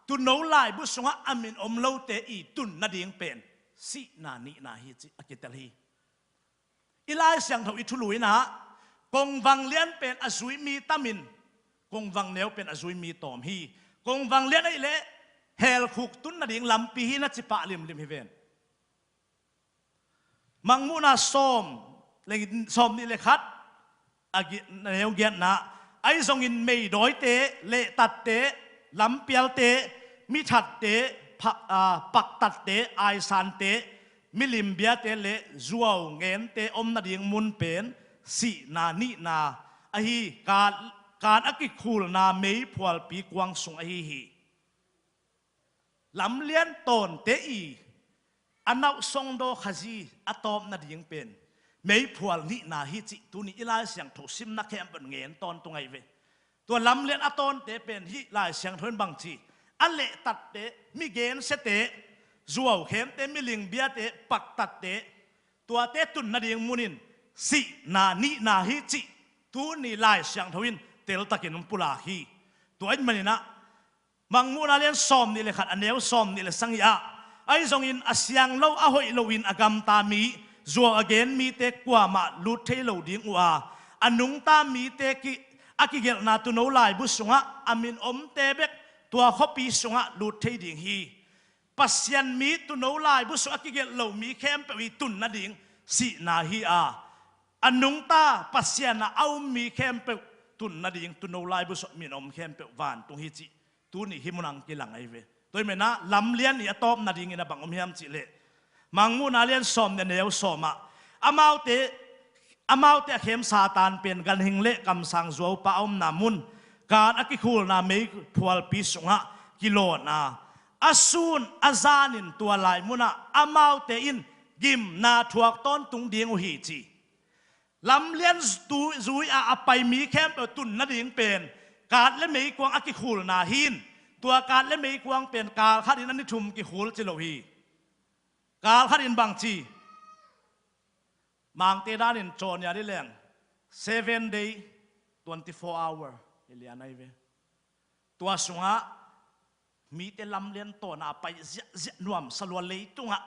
tuuno laibu sungah a min om lote i tun nading pen sihna nihna hi cih a kitel hi. I Lai Siangtho i thulu in ah, kongvang lian pen a zui mi tamin, kongvang neu pen a zui mi tawm hi. Kongvang lian ahih leh hell khuk tun nading lampi hi na ci pah limlim hi ven. Mangmuhna sawm leh, sawm nih leh khat, a gi-, a neu giatna, ahi zongin meidawite, lehtatte, lampialte, mithatte, pha-, a, paktatte, aisante, milimbiate leh zuaungente om nading mun pen sihna nihna ahi, kat, kat a kikhulna meiphualpi kuang sung ahi hi. Lamlian tawnte i a nauh songdaw Khazih a tawp nading pen meiphual nihna hi cih tuni i Lai Siangtho simna khempeuh in ngen tawntung ahi ve. Tua lamlian a tawnte pen hih Lai Siangtho in bang ci? A lehtatte, migensiate, zuaukhemte, milimbiate, paktatte, tuate tun nading munin sihna nihna hi cih tuni Lai Siangtho in teltakin hong pulak hi. Tua ahih manin ah, Mangmuhna lian sawm nih leh khat, a neu sawm nih leh sagih ah, ahi zongin a siang lo, a hoih loin a gamta mi, zuau a gen mite kuamah lut thei lo ding uh a, a nungta mite ki, a kigelhna tuuno laibu sungah a min omte bek tua khuapi sungah lut thei ding hi. Pasian mi tuuno laibu sungah a kigelh lo mi khempeuh i tun nading sihna hi a, a nungta Pasian a a um mi khempeuh tun nading tuuno laibu sungah min om khempeuh vantung hi cih tuni hih munah kilang ahi ve. Tua ahih manin ah lamlian i a tawp nadingin a bang om hiam cih leh, Mangmuhna lian sawm le neu sawm ah, amaute, amaute a khem Satan pen ganhing le kamsang zuaupa a omna mun, kat a kikhulna meiphualpi sungah kilawn a, a sun a zanin tua lai munah amaute in gimna thuak tawntung ding uh hi ci. Lamlian tu-, zui a a pai mi khempeuh tun nading pen kat le meikuang a kikhulna hi in, tua kat le meikuang pen kal khatin a ni thum kikhul ci lo hi. Kal khatin bang ci, Mangte danin cawnia di leng, seven day, twenty-four hour i lian ahi ve. Tua sungah mite lamlian tawna a pai ziahziah nuamsa lua leitungah,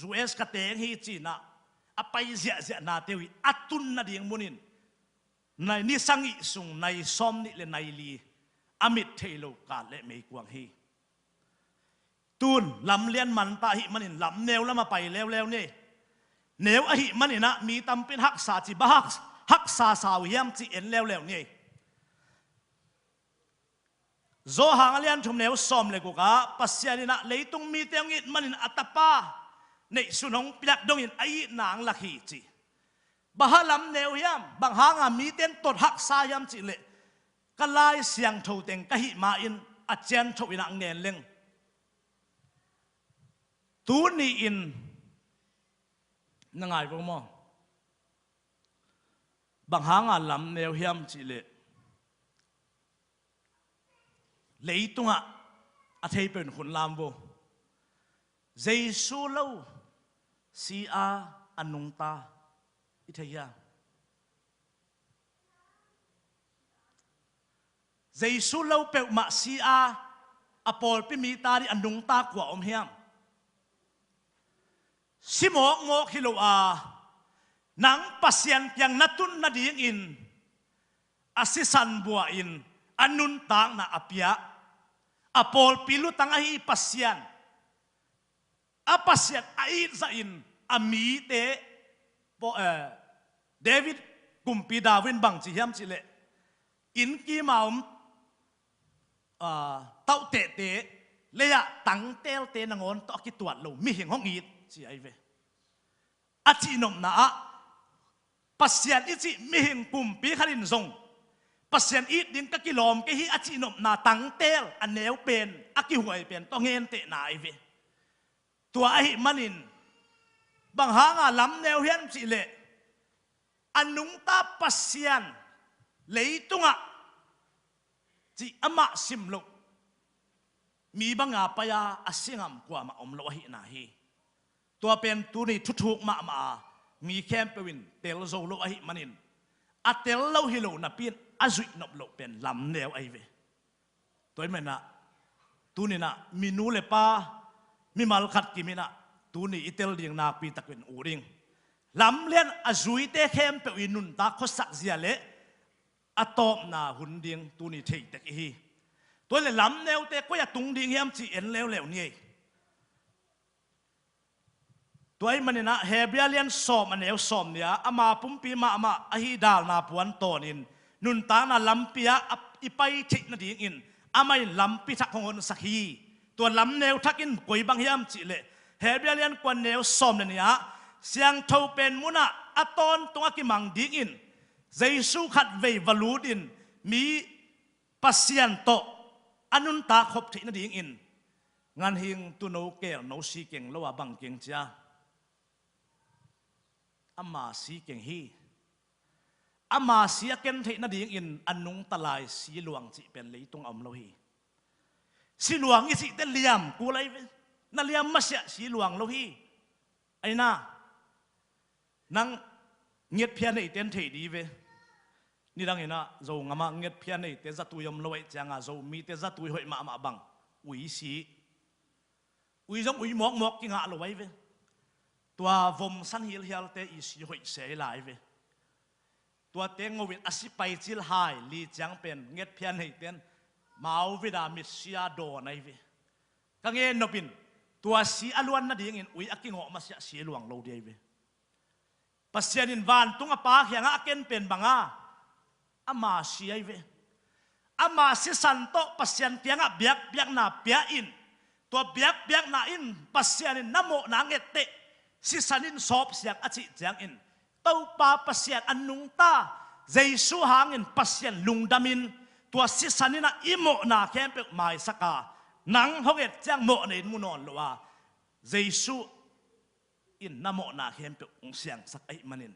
U S ka teng hi cinah a pai ziahziahnate uh hi a tun nading munin, nai ni sagih sung nai sawm nih le nai li a mit thei lo kat le meikuang hi. Tun lamlian manta ahih manin lamneu lam a pai leuleu ni. Neu ahih maninah mi tampin haksa ci, bang hak-, haksa sa uh hiam ci en leuleu ni. Johan a lian thum neu sawm le gukah Pasian inah leitung mite hong it manin a tapa neihsun hong piak dongin a itna hong lak hi ci. Bang hang lamneu hiam, bang hanga mite in tot haksa hiam cih leh, ka Lai Siangtho teng ka hih ma-in a ciangtho inah ngen leng. Tuni-in na ngai vo maw? Bang hanga lamneu hiam cih leh, leitungah a thei peuh in hun lam vo. Jesu lo si a a nungta i thei hia? Jesu lo peuhmah si a, a pawlpi mi ta ding a nungta kua om hiam? Si mawkmawk hi lo a, nang Pasian kiang na tun nadingin a sisan bua-in a nuntakna a pia, a pawlpi lutang ahi Pasian, a Pasian a itzahin a mite, paw-, eh, David kumpi David in bang ci hiam cih leh, inn kima om, ah, tauhtehte, lei-ah tangtelte nangawn tawh a kituat lo mihing hong it ci ahi ve. A cihnopna ah Pasian i cih mihing kumpi khat in zong Pasian it ding ka kilawm kei hi a cihnopna tangtel a neu pen, a kihuai pen tawh gentehna ahi ve. Tua ahih manin bang hanga lamneu hiam cih leh, a nungta Pasian leitungah cih amah sim loh mi banga pai-a a si ngam kuamah om lo ahihna hi. Tua pen tuni thuthuk mahmah a, mi khempeuh in tel zo lo ahih manin, a tel lo hi lo napi-in a zuih nop loh pen lamneu ahi ve. Tua ahih maninah tuninah minu le pa, mimal khat kiminah tuni i tel ding nakpi takin ut ding. Lamlian a zuite khempeuh i nuntak khuasak zia le a tawpna hun ding tuni theitek i hi. Tua le lamneute koi a tung ding hiam ci en leuleu ni ei. Tua ahih maninah Hebrew lian sawm a neu sawm nih ah ama pumpi mahmah ahi dalna puan tawnin nuntakna lampi ah a, i pai theih nadingin amah in lampi thak hong honsak hi. Tua lamneu thak in koi bang hiam cih leh Hebrew lian kua neu sawm le nih ah siangtho pen munah a tawntung a kimang dingin Jesu khatvei va lut in mi Pasian tawh a nuntak khop theih nadingin, ganhing tuuno keelno si keng lo a bang keng cia, ama si keng hi. Ama si a ken theih nadingin a nungta lai si luang cih pen leitung a om lo hi. Si luang i cihte liam kul ahi ve. Na liam masiah si luang lo hi. Aina, nang ngetphia neite in thei di ve. Nidangin ah Zo ngamah ngetphia neite zatui om lo ahih cianga Zomite zatui hoih mahmah bang, ui si. Ui zong ui mawkmawk kingah lo ahi ve. Tua vom san hilhialte i si hoih se lai ve. Tuate ngohin a si paicil hai li ciang pen ngetphia neite in Mau vida mitsia dawn ahi ve. Ka ngen nopin tua si a luan nadingin ui a kingawh masiah si luang lo dih ahi ve. Pasian in vantung a Pa kiangah a ken pen banga ama si ahi ve. Ama sisan tawh Pasian kiangah biakpiakna pia in, tua biakpiakna in Pasian in na mawhna a ngette, sisan in sawpsiang a cih ciangin Topa Pasian a nungta Jesu hangin Pasian lungdamin tua sisan in a i mawhna khempeuh maisaka, nang hong et ciang mawhna in mu nawn lo a, Jesu in na mawhna khempeuh hong siangsak ahih manin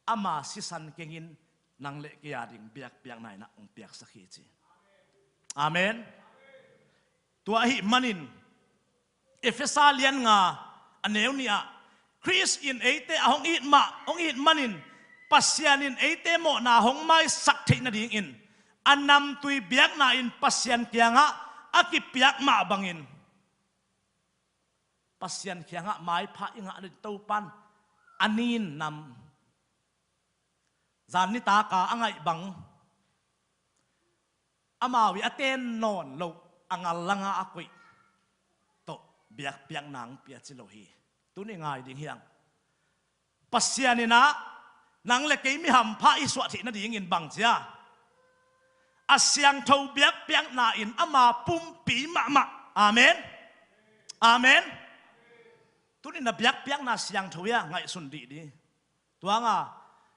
ama sisan kengin nang le kei a ding biakpiakna in a hong piaksak hi ci. Amen. Tua ahih manin Efesa lian nga a neu nih ah Khrist in eite a hong it mah, hong it manin Pasian in eite mawhna hong maisak theih nadingin a namtui biakna in Pasian kiangah a kipiak mah bangin Pasian kiangah maipha i ngah nading Topan a nin nam zan nitaka a ngaih bang amau i a ten nawn loh a ngal langa a koih tawh biakpiak nang pia ci lo hi. Tuni ngai ding hiang. Pasian in a nang le kei mi hampha i suah theih nadingin bang cia a siangtho biakpiakna in ama pumpi mahmah. Amen. Amen. Tuni na biakpiakna siangtho ia ngaihsun dih dih. Tuanga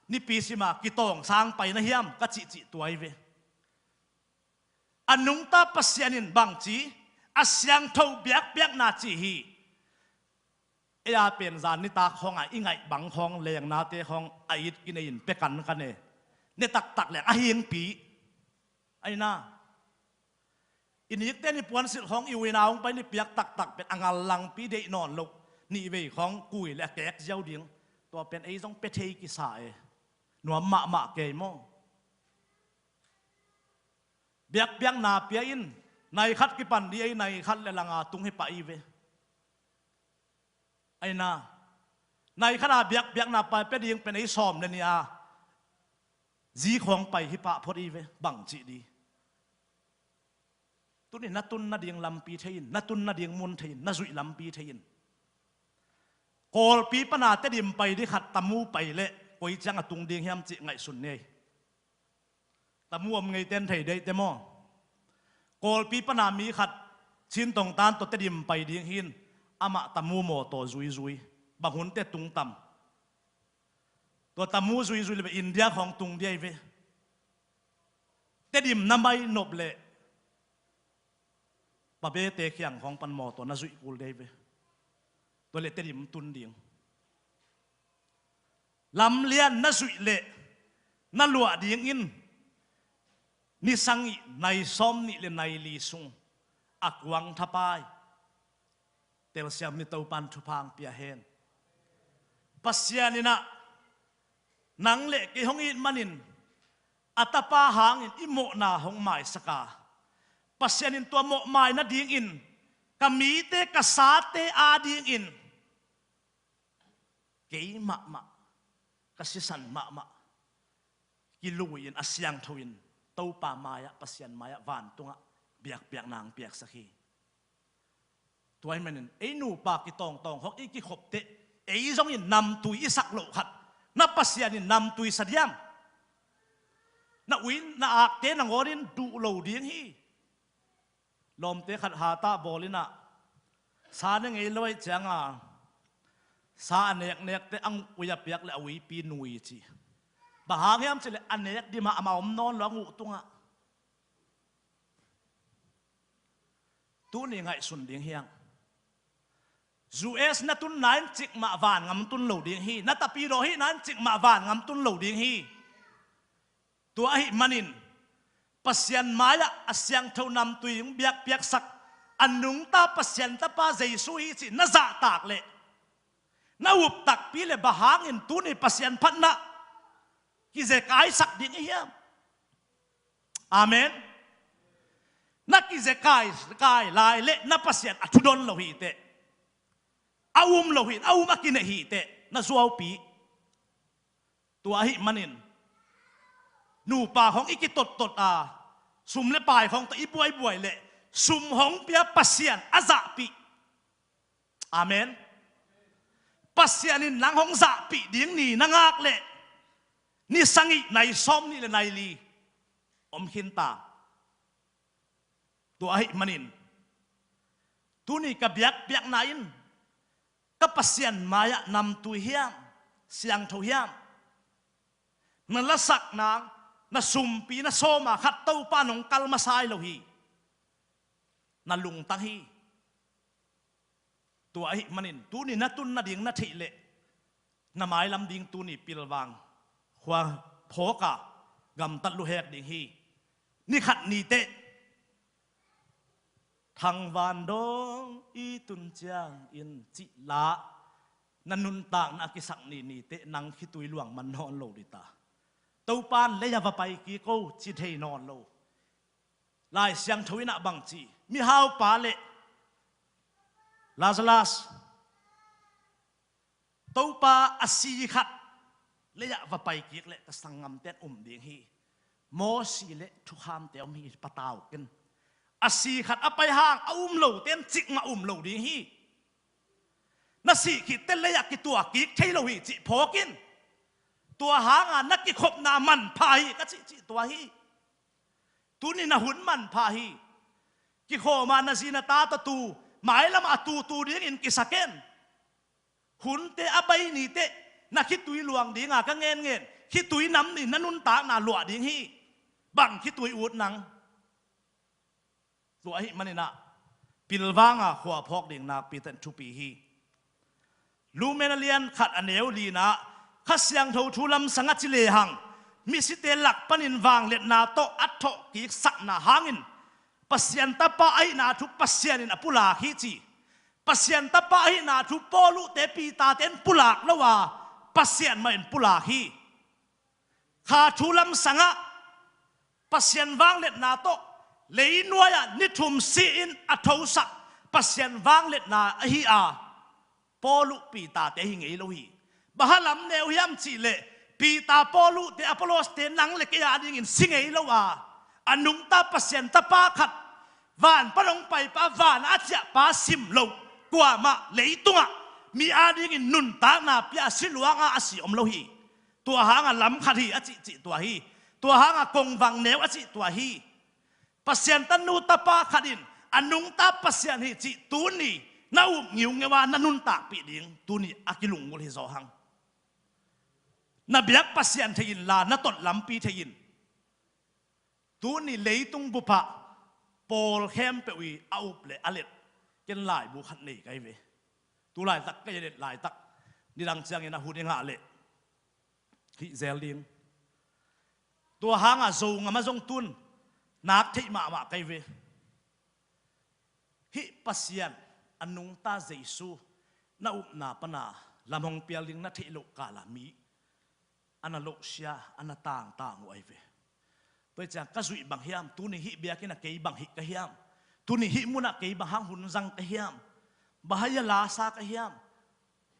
nipi sima kitawng sang pai na hiam ka cihcih tuai ve. A nungta Pasian in bangci a siangtho biakpiakna ci hi. Ei a pen zan nitak khawng a i ngaih bang khawng lengnate khawng a it kinei in pekan ka ne. Ne taktak leng a hingpi. Aina i nikte ni puansilh khawng i uina hong pai ni piak taktak pen a ngal langpi deih nawn loh nih vei khawng kui le a kek ziau ding. Tua pen ei zong pe thei kisa e. Nuam mahmah kei maw? Biakpiakna pia in nai khat kipan dih ei nai khat le langa tung hi pah i ve. Aina nai khat a biakpiakna pai pia ding pen ei sawm le nih a zi khawng pai hi pah phot i ve bang cih dih. Tuni na tun nading lampi thei in, na tun nading mun thei in, na zuih lampi thei in. Kawlpi pana Tedim pai dih khat Tamu pai leh koi ciang a tung ding hiam cih ngaihsun nei. Tamu om ngeiten thei deihte maw? Kawlpi pana mi khat Cintong tan tawh Tedim pai ding hin amah Tamu mawtaw zuizui. Bang hunte tung tam. Tua Tamu zuizui le beh India khawng tung dia i ve. Tedim na mai nop leh Pabete khiang khawng pan mawtaw na zuih kul dei ve. Tua leh Tedim tun ding. Lamlian na zuih leh na luah dingin ni sangih nai sawm nih le nai li sung a kuang thapai. Telsiam ni Topan thupha hong pia hen. Pasian in a nang le kei hong it manin a tapa hangin i mawhna hong maisaka. Pasian in tua mawhmai nadingin ka mite ka sate adingin kei mahmah ka sisan mahmah kilui in a siangtho in Topa mai-ah Pasian mai-ah vantungah biakpiakna hong piaksak hi. Tua ahih manin ei nupa kitawngtawng khawng i kikhopteh ei zongin namtui i sak loh khat na Pasian in namtui sa diam? Na ui na akte nangawnin duh lo ding hi. Lawmte khat hatah bawl in a sa ne ngei lo ahih cianga sa a neknekte a ui a piak le a uipi nui ci. Bang hang hiam cih leh a nek dim a amah om nawn lo a nguh tungah. Tuni ngaihsun ding hiang. U S na tun nain cikmah vangam tun lo ding hi. Na tapidaw hi nain cikmah vangam tun lo ding hi. Tua ahih manin Pasian mai-ah a siangtho namtui hong biakpiaksak a nungta Pasian tapa Jesu hi cih na zahtak leh na up takpi le bang hangin tuni Pasian phatna kizekaisak ding i hiam? Amen. Na kizekaikai lai leh na Pasian a thudon lo hiteh, a um lo hi, a um a kineh hiteh na zuaupi. Tua ahih manin nupa hong i kitottot a Sum le pai khawng tawh i buaibuai leh sum hong pia Pasian a zahpih. Amen. Pasian in nang hong zahpih ding ni na ngak leh ni sagih nai sawmnih le nai li om khin ta. Tua ahih manin tuni ka biakpiakna in ka Pasian mai-ah namtui hiam, siangtho hiam? Na lasakna, na sumpi, na sawma khat Topa nong kal masa hi lo hi. Na lungtang hi. Tua ahih manin tuni na tun nading na theih leh na mailam ding tuni pilvang khua phawk a gamtat luhek ding hi. Ni khat ni teh thangvan dong i tun ciangin cih la na nuntakna a kisak ni ni teh nang khitui luang man nawn lo ding ta. Topa in lei-ah va pai kik o ci thei nawn lo. Lai Siangtho in ah bang ci, mihaupa le Lazarus, Topa a si khat lei-ah va pai kik leh ka sanggamte in um ding hi. Mawsi le thukhamte om hi, patau ken. A si khat a pai hang a um lote in cikmah um lo ding hi. Na sih khit teh lei-ah kituak kik thei lo hi cih phawk in. Tua hanga na kikhopna manpha hi ka cihcih tua hi. Tuni na hun manpha hi. Kikhawm a na zi na ta tawh tu, mailam a tutu dingin kisa ken. Hunte a bai ni teh na khitui luang dinga ka ngenngen, khitui nam ni na nuntakna luah ding hi. Bang khitui ut nang? Tua ahih manin ah pilvanga khua phawk ding nakpi ten thupi hi. Luk mena lian khat a neu lina, Kha Siangtho thu lamsang a ci lehang misite lak panin vangliatna tawh a thawh kiksakna hangin Pasian Tapa ahihna thu Pasian in a pulak hi ci. Pasian Tapa ahihna thu Paul uh te Peter te in pulak lo a, Pasian mah in pulak hi. Kha thu lamsangah Pasian vangliatna tawh leinuai-ah ni thum si-in a thosak Pasian vangliatna ahi a, Paul uh Peter te hi ngei lo hi. Bang hang lam neu hiam cih leh Peter, Paul uh te, Apollos te, nang le kei a dingin si ngei lo a, a nungta Pasian Tapa khat, van pan hong paipa, van a ciahpa sim lo, kuamah leitungah mi a dingin nuntakna pia a si luanga a si om lo hi. Tua hanga lam khat hi a cihcih tua hi. Tua hanga kongvang neu a cih tua hi. Pasian tanu tapa khat in a nungta Pasian hi cih tuni na up ngiungeu a na nuntakpih ding tuni a kilunggulh hi zaw hang. Na biak Pasian thei inla na tot lampi thei in. Tuni leitung bupah pawl khempeuh i a up le a let ken laibu khat nei ka hi ve. Tu laitak ka i let laitak nidang ciangin a hun i ngah leh hih zel ding. Tua hanga Zogam a zong tun nak theih mahmah ka hi ve. Hih Pasian a nungta Jesu na upna pana lam hong pial ding na theih loh kala mi a na lohsia, a na tangtang uh ahi ve. Tua hi ciang ka zuih bang hiam? Tuni hih biakinn ah kei bang hih ka hiam? Tuni hih munah kei bang hang hun zang ka hiam? Bang hang a lasa ka hiam?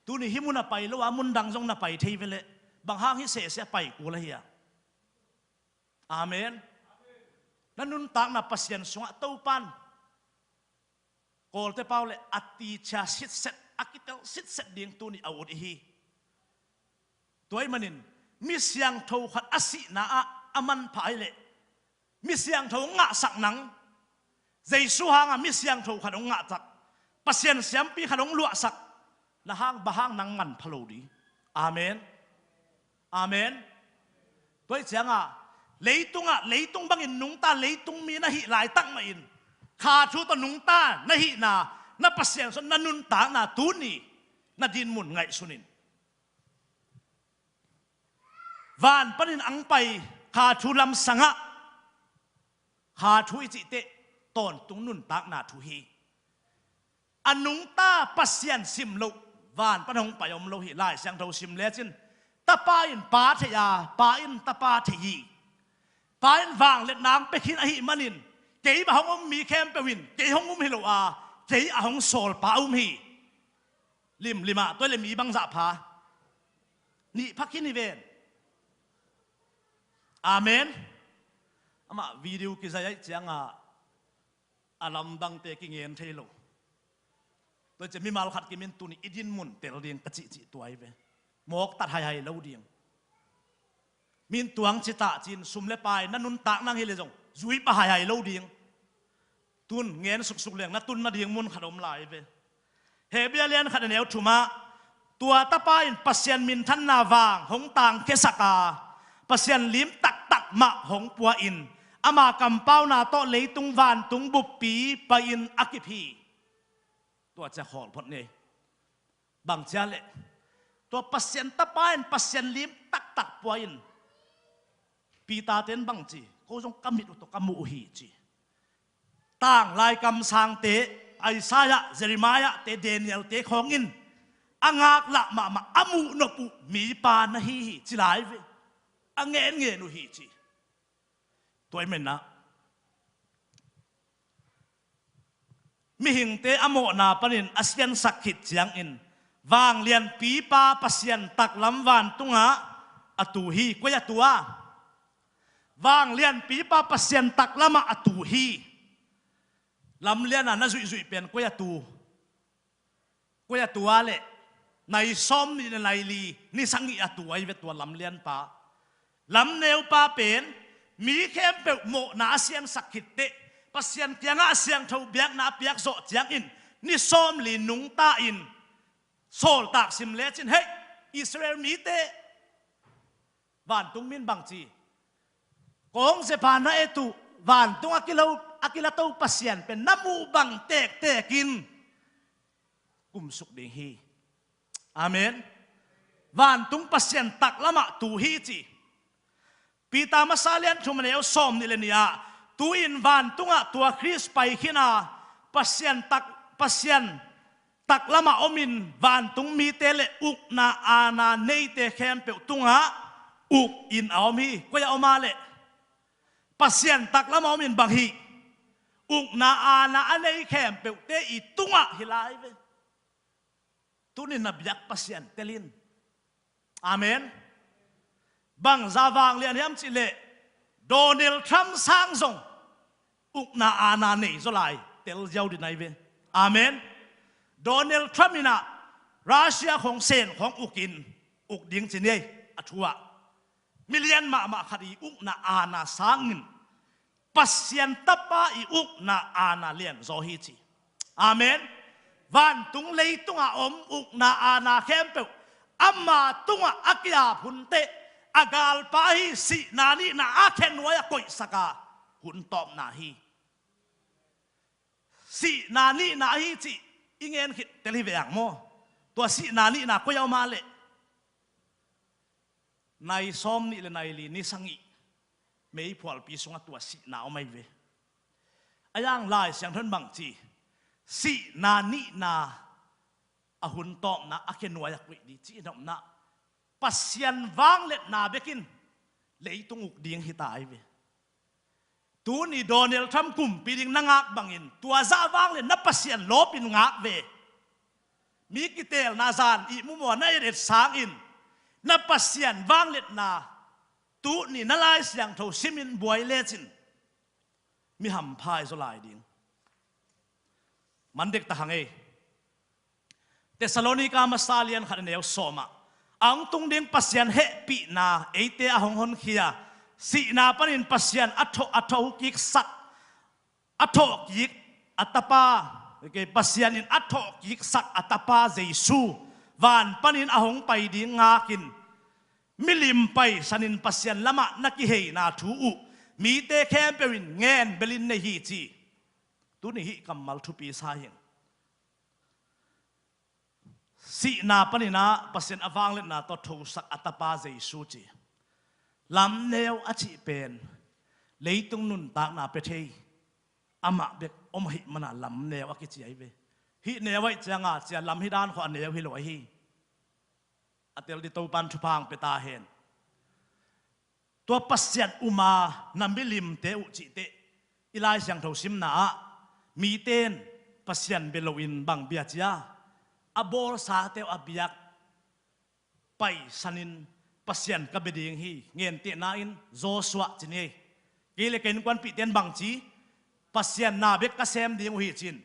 Tuni hih munah pai lo a mun dang zong na pai thei ve leh bang hang hih sehseh a pai kul ahi a? Amen. Na nuntakna Pasian sungah Topan Kawlte pau le a ticia sitset, a kitel sitset ding tuni a ut i hi. Tua ahih manin mi siangtho khat a sihna ah a manpha ahih leh mi siangtho hong ngahsak nang. Jesu hanga mi siangtho khat hong ngahsak, Pasian siampi khat hong luahsak, na hang bang hang nang manpha lo ding? Amen. Amen. Tua hi cianga leitungah leitung bangin nungta leitung mi na hih laitak mahin kha thu tawh nungta na hihna, na Pasian sungah na nuntakna tuni na dinmun ngaihsun in. Van panin ang pai kha thu lamsangah kha thu i cihteh tawntung nuntakna thu hi. A nungta Pasian sim loh van pan hong pai om lo hi. Lai Siangtho sim lecin Tapa in Pa thei a, Pa in Tapa thei hi. Pa in vangliatna hong pia khin ahih manin kei bang hong om mi khempeuh in kei hong um hi lo a, kei a hong sawl Pa a um hi. Limlimah tua le mi bangzah pha? Nih pha khin hi ven. Amen. Amah video kizai aih cianga a lamdangte kingen thei lo. Tua ciah mimal khat kimin tuni i dinmun tel ding ka cihcih tua hi ve. Mawktat haihai lo ding. Min tuang citah cin sum le pai na nuntak nang hi le zong zui pah haihai lo ding. Tun ngen suksuk leng na tun nading mun khat om lai ve. Hebrew lian khat a neu thumah tua tapa in Pasian minthanna vang hong tangkhiasak a, Pasian lim taktak mah hong pua in ama kampauna tawh leitung vantung buppi pai-in a kip hi. Tua ciah khawl phot ni. Bang ciah leh tua Pasian tapa in Pasian lim taktak pua in Peter ten bang ci, ko zong ka mit uh tawh ka muh uh hi ci. Tanglai kamsangte, Isaiah, Jeremiah te, Daniel te khawng in a ngaklah mahmah a muhnop uh mipa na hi hi ci lai ve. A ngenngen uh hi ci. Tua i menah mihingte a mawhna panin a siansak khit ciangin vanglianpipa Pasian taklam vantungah a tu hi. Koi a tu a? Vanglianpipa Pasian taklamah a tu hi. Lamliana na zuihzuih pen koi a tu? Koi a tu a leh nai sawm nih le nai li ni sagih a tu ahi ve tua lamlianpa. Lamneupa pen mi khempeuh mawhna a siansak khitteh Pasian kiangah a siangtho biakna a piak zawh ciangin ni sawm li nungta in sawltak sim lecin, hei, Israel mite, vantung min bang ci? Kong zepa na et uh vantung a kilo, a kilato Pasian pen na muh bang tektekin kumsuk ding hi. Amen. Vantung Pasian taklamah tu hi ci. Peter masa lian thum a neu sawm nih le nih ah tu-in vantungah tua Khrist pai khin a Pasian tak, Pasian taklamah omin vantung mite le ukna aana neite khempeuh tungah uk in a om hi. Koi a om a leh? Pasian taklamah omin bang hi? Ukna aana a nei khempeuhte i tungah hi lai ve. Tunin na biak Pasian tel in. Amen. Bangza vanglian hiam cihleh Donald Trump sang zong ukna aana nei zaw lai, tel ziau ding ahi ve. Amen. Donald Trump in ah Russia khong sen khong ukin uk ding ci ni ei a thu ah. Milian mahmah khat i ukna aana sangin Pasian tapa i ukna aana lian zaw hi ci. Amen. Vantung leitungah om ukna aana khempeuh ama tungah a kiap hunteh a galpa hi. Sihna nihna a khenuai a koihsak a hun tawpna hi. Sihna nihna ahi cih i ngen khit tel hi ve ang maw? Tua sihna nihna koi a om a leh? Nai sawm nih le nai li ni sagih meiphualpi sungah tua sihna om ahi ve. A yang Lai Siangtho in bang ci? Sihna nihna a hun tawpna a khenuai a koih ding cih nopna Pasian vangliatna bekin leitung uk ding hi ta ahi ve. Tuni Donald Trump kumpi ding na ngak bangin tua zah vangliatna Pasian lawpin ngak ve. Mi kiteelna zan ihmu maw na et et sangin na Pasian vangliatna tuni na Lai Siangtho simin buai lecin mi hampha i zaw lai ding. Man dek ta hang ei. Thessalonika masa lian khat a neu sawmah a hong tung ding Pasian hehpihna eite a hong honkhia, sihna panin Pasian a thawh, a thawh kiksak, a thawh kik a tapa, Pasian in a thawh kiksak a tapa Jesu van panin a hong pai ding ngakin milim paisanin Pasian lamah na kiheina thu uh mite khempeuh in ngen belin nei hi ci. Tuni hih kammal thupi sa hing. Sihna paninah Pasian a vangliatna tawh thosak a tapa Jesu ci. Lamneu a cih pen leitung nuntakna pia thei amah bek om ahih manah lamneu a kici ahi ve. Hih neu ahih cianga cia lam hi dan khawh a neu hi lo ahi. A tel ding Topan thupha hong pia ta hen. Tua Pasian uma na milimte uh cihteh i Lai Siangtho simna ah mite in Pasian bia loin bang bia cia a bawlsate uh a biak paisanin Pasian ka bia ding hi. Ngentehna in Joshua ci ni. Kei le ka innkuanpihte in bangci, Pasian na bek ka sem ding uh hi ci-in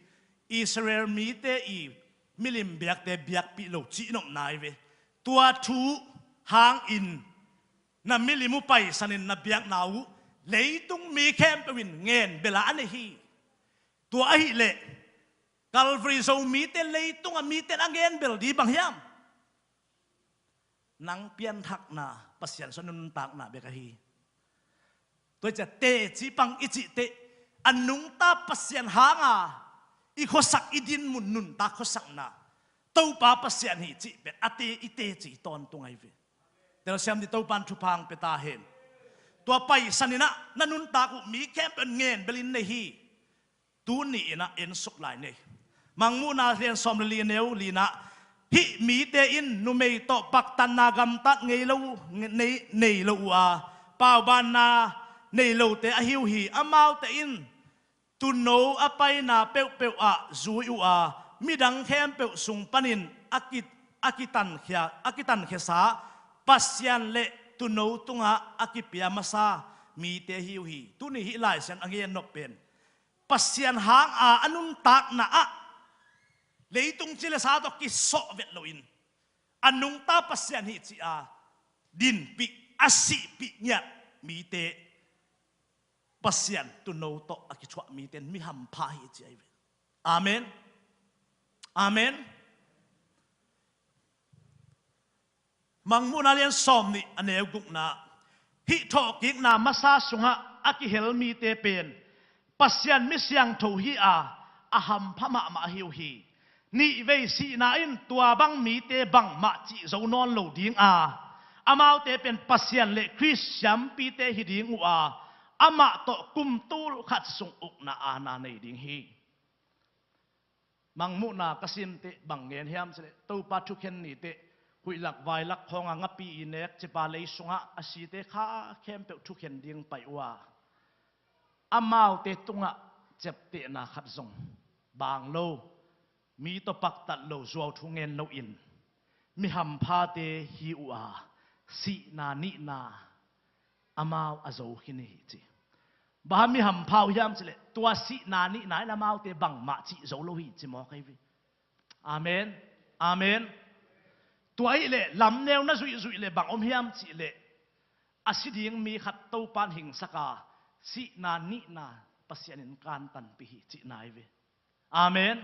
Israel mite i milim biakte biakpih lo cih nopna hi ve. Tua thu hangin na milim uh paisanin na biakna uh leitung mi khempeuh in ngen bel a nei hi. Tua ahih leh Calvary Zomite leitungah mite in a ngen bel ding bang hiam? Nang pianthakna, Pasian sung nuntakna bek ahi. Tua hi ciah teci pang i cih teh a nungta Pasian hanga i khuasak i dinmun nuntak khuasakna Topa Pasian hi cih pen a te i teci tawntung ahi ve. Telsiam dih Topa in thupha hong pia ta hen. Tua paisanin ah na nuntak uh mi khempeuh in ngen bel in nei hi. Tuni in ah ensuk lai ni. Mangmuhna lian sawm le li a neu li-na, hih mite in numei tawh paktatna gamtat ngei lo, nei, nei lo uh a, paubanna nei lote ahi uh hi. Amaute in tuuno a paina peuhpeuh ah zui uh a, midang khempeuh sung panin a ki, a kitankhia, a kitankhiasa Pasian le tuuno tungah a kipia masa mite hi uh hi. Tuni hih Lai Siangtho a ngen nop pen Pasian hanga a nuntakna ah leitung ci le sa tawh kisawh vet loin a nungta Pasian hi ci-a dinpih, a sihpih ngiat mite Pasian tuuno tawh a kithuah mite in mi hampha hi ci ahi ve. Amen. Amen. Mangmuhna lian sawm nih a neu gukna, hih thawhkikna masa sungah a kihel mite pen Pasian mi siangtho hi a, a hampha mahmah ahi uh hi. Nihvei sihna in tua bang mite bangmah cih zo nawn lo ding a, amaute pen Pasian le Khrist siampite hi ding uh a, amah tawh kum tul khat sung ukna aana nei ding hi. Mangmuhna ka sim teh bang ngen hiam cih leh Topa thukhen ni teh huihlak vailak khawng a ngapi i nek cipa lei sungah a site kha khempeuh thukhen ding pai uh a, amaute tungah ciaptehna khat zong bang lo, mi tawh paktat lo, zuau thu ngen loin mi hamphate hi uh a, sihna nihna amau a zo khin hi ci. Bang hang mi hampha uh hiam cih leh tua sihna nihna in amaute bangmah cih zo lo hi ci mawk ahi ve. Amen. Amen. Tua ahih leh lamneu na zuihzuih leh bang om hiam cih leh a si ding mi khat Topa in hingsak a, sihna nihna Pasian in kantanpih hi cihna ahi ve. Amen.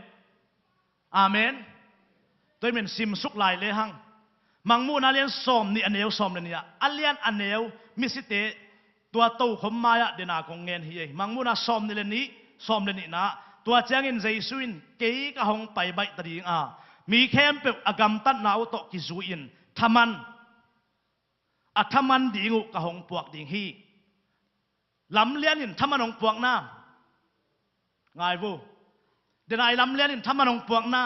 Amen. Tua hi men simsuk lai lehang Mangmuhna lian sawm nih a neu sawm le nih ah, a lian a neu misite tua tokhom mai-ah dena kong ngen hi ei. Mangmuhna sawm nih le nih, sawm le nihna, tua ciangin Jesu in, "Kei ka hong pai baih ta ding a, mi khempeuh a gamtatna uh tawh kizui-in thaman, a thaman ding uh ka hong puak ding hi." Lamlian in thaman hong puakna. Ngai vo. Denai lamlian in thaman hong puakna.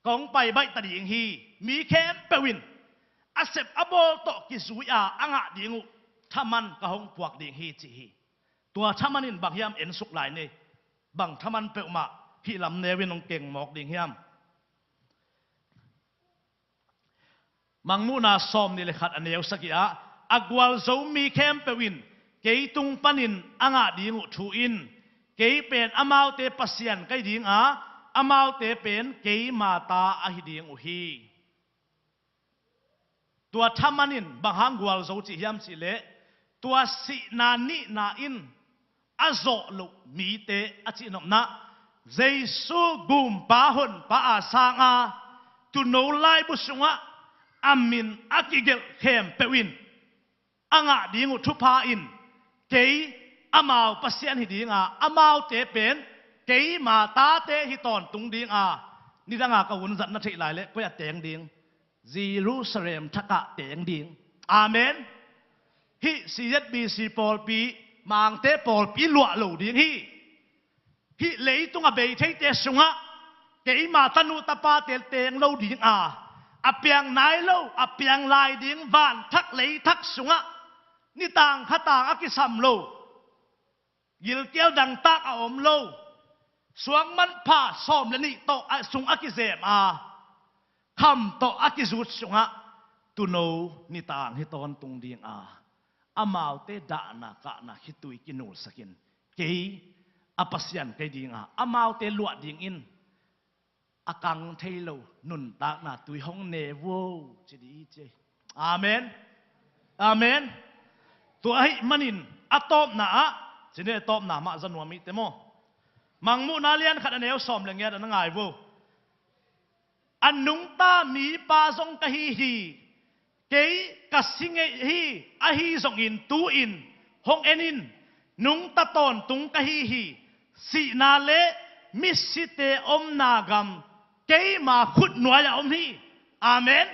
Ka hong pai baih ta ding hi. Mi khempeuh in a sep a bawl tawh kizui a, a ngah ding uh thaman ka hong puak ding hi ci hi. Tua thaman in bang hiam ensuk lai ni. Bang thaman peuhmah hih lamneu in hong keng mawk ding hiam? Mangmuhna sawm nih le khat a neu sagih ah, "A gualzo mi khempeuh in kei tung panin a ngah ding uh thu in, kei pen amaute Pasian ka hi ding a, amaute pen keima ta ahi ding uh hi." Tua thaman in bang hang gualzo cih hiam cih leh, tua sihna nihna in a zawh loh mite a cihnopna, Jesu gumpa honpa a sanga tuuno laibu sungah a min a kigelh khempeuh in a ngah ding uh thupha in, kei amau Pasian hi dinga, amaute pen keima tate hi tawntung dinga, nidanga ka hun zat na theih lai leh koi a teng ding? Jerusalem thakah teng ding. Amen. Hih C Z B C pawlpi, Mangte pawlpi luah lo ding hi. Hih leitung a bei theite sungah keima tanu tapate teng lo ding a, a piang nai lo, a piang lai ding vanthak leithak sungah nitang khatang a kisam lo, gilkial dangtak a om lo, suang manpha sawm le nih tawh a sung a kizem a, kham tawh a kizut sungah tuuno nitang hi tawntung ding a, Amaute dahna kahna khitui kinulsakin, kei a Pasian kei dinga amaute luah dingin a kang thei lo nuntakna tui hong ne vuo, ci dih hi ci. Amen. Amen. Tua ahih manin a tawpna ah, ci ni, a tawpna mah za nuam hi te maw. Mangmuhna lian khat a neu sawm le ngiat ah na ngai vuo. A nungta mipa zong ka hi hi. Kei ka si ngei hi, ahi zongin tu-in hong en in. Nungta tawntung ka hi hi. Sihna le misite omna gam keima khutnuai-ah om hi. Amen.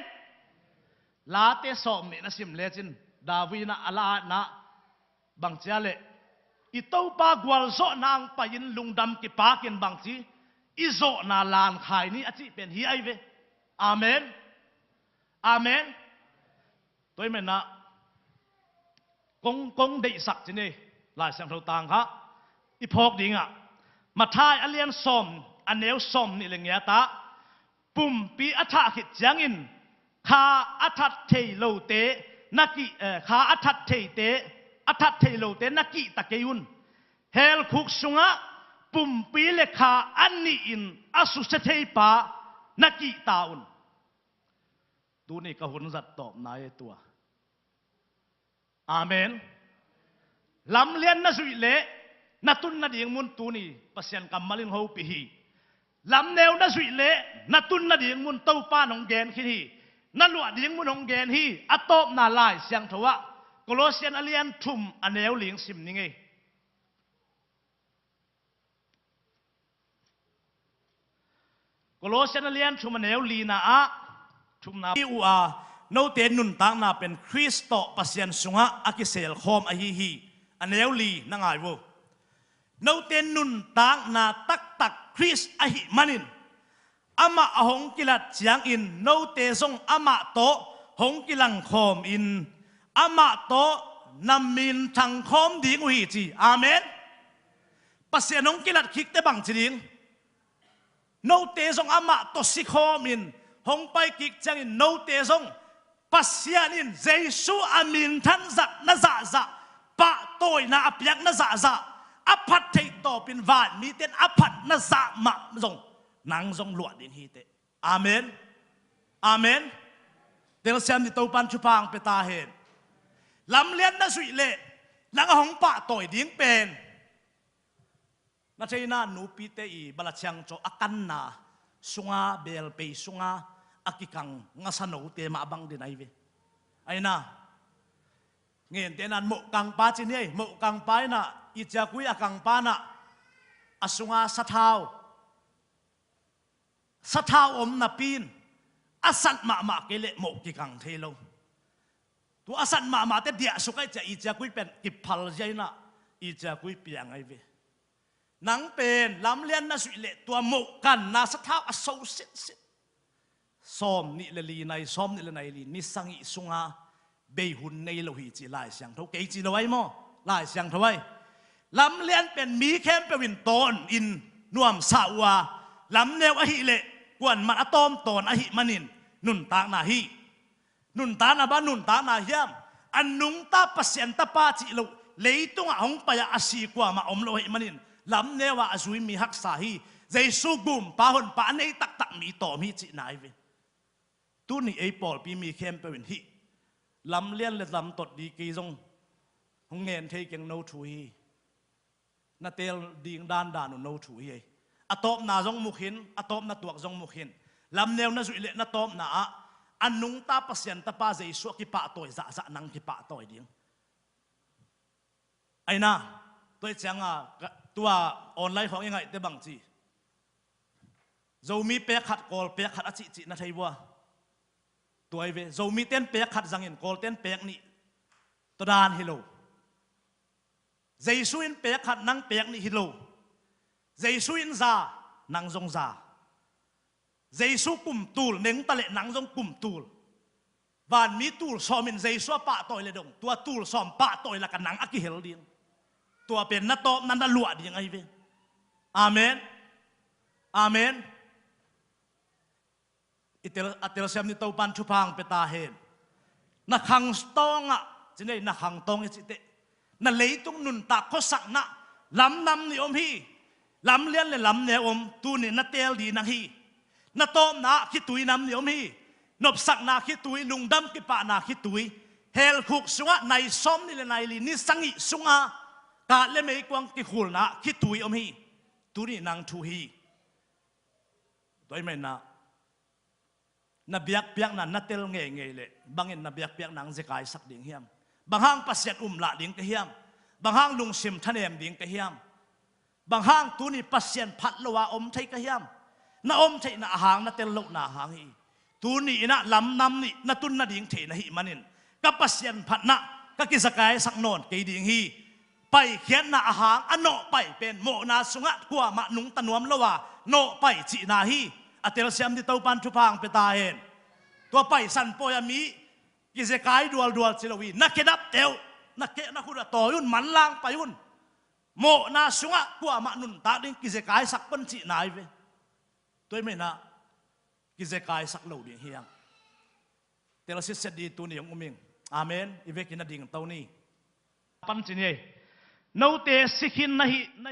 Late sawm nih na sim lecin David in a la-atna bang cia leh, i Topa gualzawhna ang pai-in lungdam kipakin bangci i zawhna lankhai ni a cih pen hi ai ve. Amen. Amen. Tua ahih manin ah kong, kong deihsak ci ni, Lai Siangtho tang kha i phawk dingah, Matthai a lian sawm, a neu sawm nih le ngiat ah, pumpi a thah khit ciangin kha a that thei lote na kih, eh, kha a that theite, a that thei lote na kihta kei un. Helkhuk sungah pumpi le kha a nihin a susia theipa na kihta un. Tuni ka hun zat tawpna e tua. Amen. Lamlian na zuih leh na tun nading mun tuni Pasian kammal in hopih hi. Lamneu na zuih leh na tun nading mun Topa in hong gen khin hi. Na luah ding mun hong gen hi. A tawpna Lai Siangtho ah Kolosian a lian thum a neu li sim ning ei. Kolosian a lian thum a neu lina ah, thumna, i uh a, note nuntakna pen Khrist tawh Pasian sungah a kiselkhawm ahi hi. A neu li na ngai uh. Note nuntakna taktak Khrist ahih manin, amah a hong kilat ciangin note zong amah tawh hong kilangkhawm in, amah tawh na minthangkhawm ding uh hi ci. Amen. Pasian hong kilat khikte bang ci ding? Note zong amah tawh sikhawm in hong pai kik ciangin note zong Pasian in Jesu a minthan zat na zahzah, pahtawina a piak na zahzah, a phat theih tawpin vanmite in a phat na zah mah zong nang zong luah ding hi teh. Amen. Amen. Telsiam ni, Topan thupha hong pia ta hen. Lamlian na zuih leh nang a hong pahtawi ding pen, na theihna nupite i bala ciang caw a kanna sunga, belpei sunga a kikang ngasanote mah bang din ai ve. Aina, ngente nan mohkangpa ci ni ei, mohkangpa inah, i ciakui a kangpa inah, a sunga sathau, sathau om napi in a sat mahmah kei leh moh kikang thei lo. Tua a sat mahmahte diahsuk ai ciah i ciakui pen kiphal zia inah i ciakui piang ai ve. Nang pen lamlian na zuih leh tua mohkanna sathau a so sinsin. Sawm nih le li nai, sawm nih le nai li, ni sagih sunga bei hun nei lo hi ci Lai Siangtho, kei ci lo ai maw? Lai Siangtho ai. Lamlian pen mi khempeuh in tawn in nuamsa uh a, lamneu ahih leh kuaman a tawm tawn ahih manin nuntakna hi. Nuntakna bang nuntakna hiam? A nungta Pasian tapa cih loh leitungah hong pai-ah a si kuamah om lo ahih manin, lamneu ah a zui mi haksa hi. Jesu gumpa honpa a nei taktak mi tawm hi cihna ai ve. Tuni ei pawlpi mi khempeuh in hih lamlian le lamtot ding kei zong hong ngen thei keng, no thu hi. Na teel ding dandan uh no thu hi ei. A tawpna zong mu khin, a tawpna tuak zong mu khin. Lamneu na zuih leh na tawpna ah a nungta Pasian tapa Jesu a kipahtawi zahzah nang kipahtawi ding. Aina, tua cianga, ka, tua online khawng i ngaihte bang ci? Zomi pek khat, Kawl pek khat a cihcih na thei vua. Tua ai ve, Zomite in pek khat zangin Kawlte in pek nih. Tua dan hi lo. Jesu in pek khat, nang pek nih hi lo. Jesu in za, nang zong za. Jesu kum tul neng ta leh nang zong kum tul. Vanmi tul sawm in Jesu a pahtawi le dong, tua tul sawm pahtawi lakah nang a kihel ding. Tua pen na tawpna na luah ding ahi ve. Amen. Amen. I tel, a telsiam ni Topan thupha hong pia ta hen. Na khangtawngah Ci nei na khangtawng i cih teh, na leitung nuntak khuasakna lam nam nih om hi. Lam lian le lam neu om. Tuni na teel ding nang hi. Na tawpna ah khitui nam nih om hi. Nopsakna khitui, lungdam kipahna khitui. Hell khuk sungah nai sawmnih le nai li, ni sagih sungah kat le meikuang kikhulna khitui om hi. Tuni nang thu hi. Tua ahih manin ah, na biakpiakna na tel ngeingei leh bangin na biakpiakna hong zekai sak ding hiam? Bang hang Pasian um lah ding ka hiam? Bang hang lungsim thanem ding ka hiam? Bang hang tuni Pasian phat lo a om thei ka hiam? Na om theihna ahang, na tel lohna ahang hi. Tuni in ah lam nam nih na tun nading thei na hih manin, ka Pasian phatna ka kizekaisak nawn kei ding hi. Paikhiatna ahang a nawh pai pen mawhna sungah kuamah nungta nuam lo a nawh pai cihna hi. A telsiam ding Topan thupha hong pia ta hen. Tua paisan pawi a mi kizekai dualdual ci lo hi. Na khedap teuh, na keh na khut a tawi un, manlang pai un. Mawhna sungah kuamah nuntak ding kizekaisak pan cihna hi ve. Tua ahih manin ah kizekaisak lo ding hi hang. Tel sitset ding tuni hong um ing. Amen. I vekin a dingto ni. Pan ci ni. Note si khin na hih, na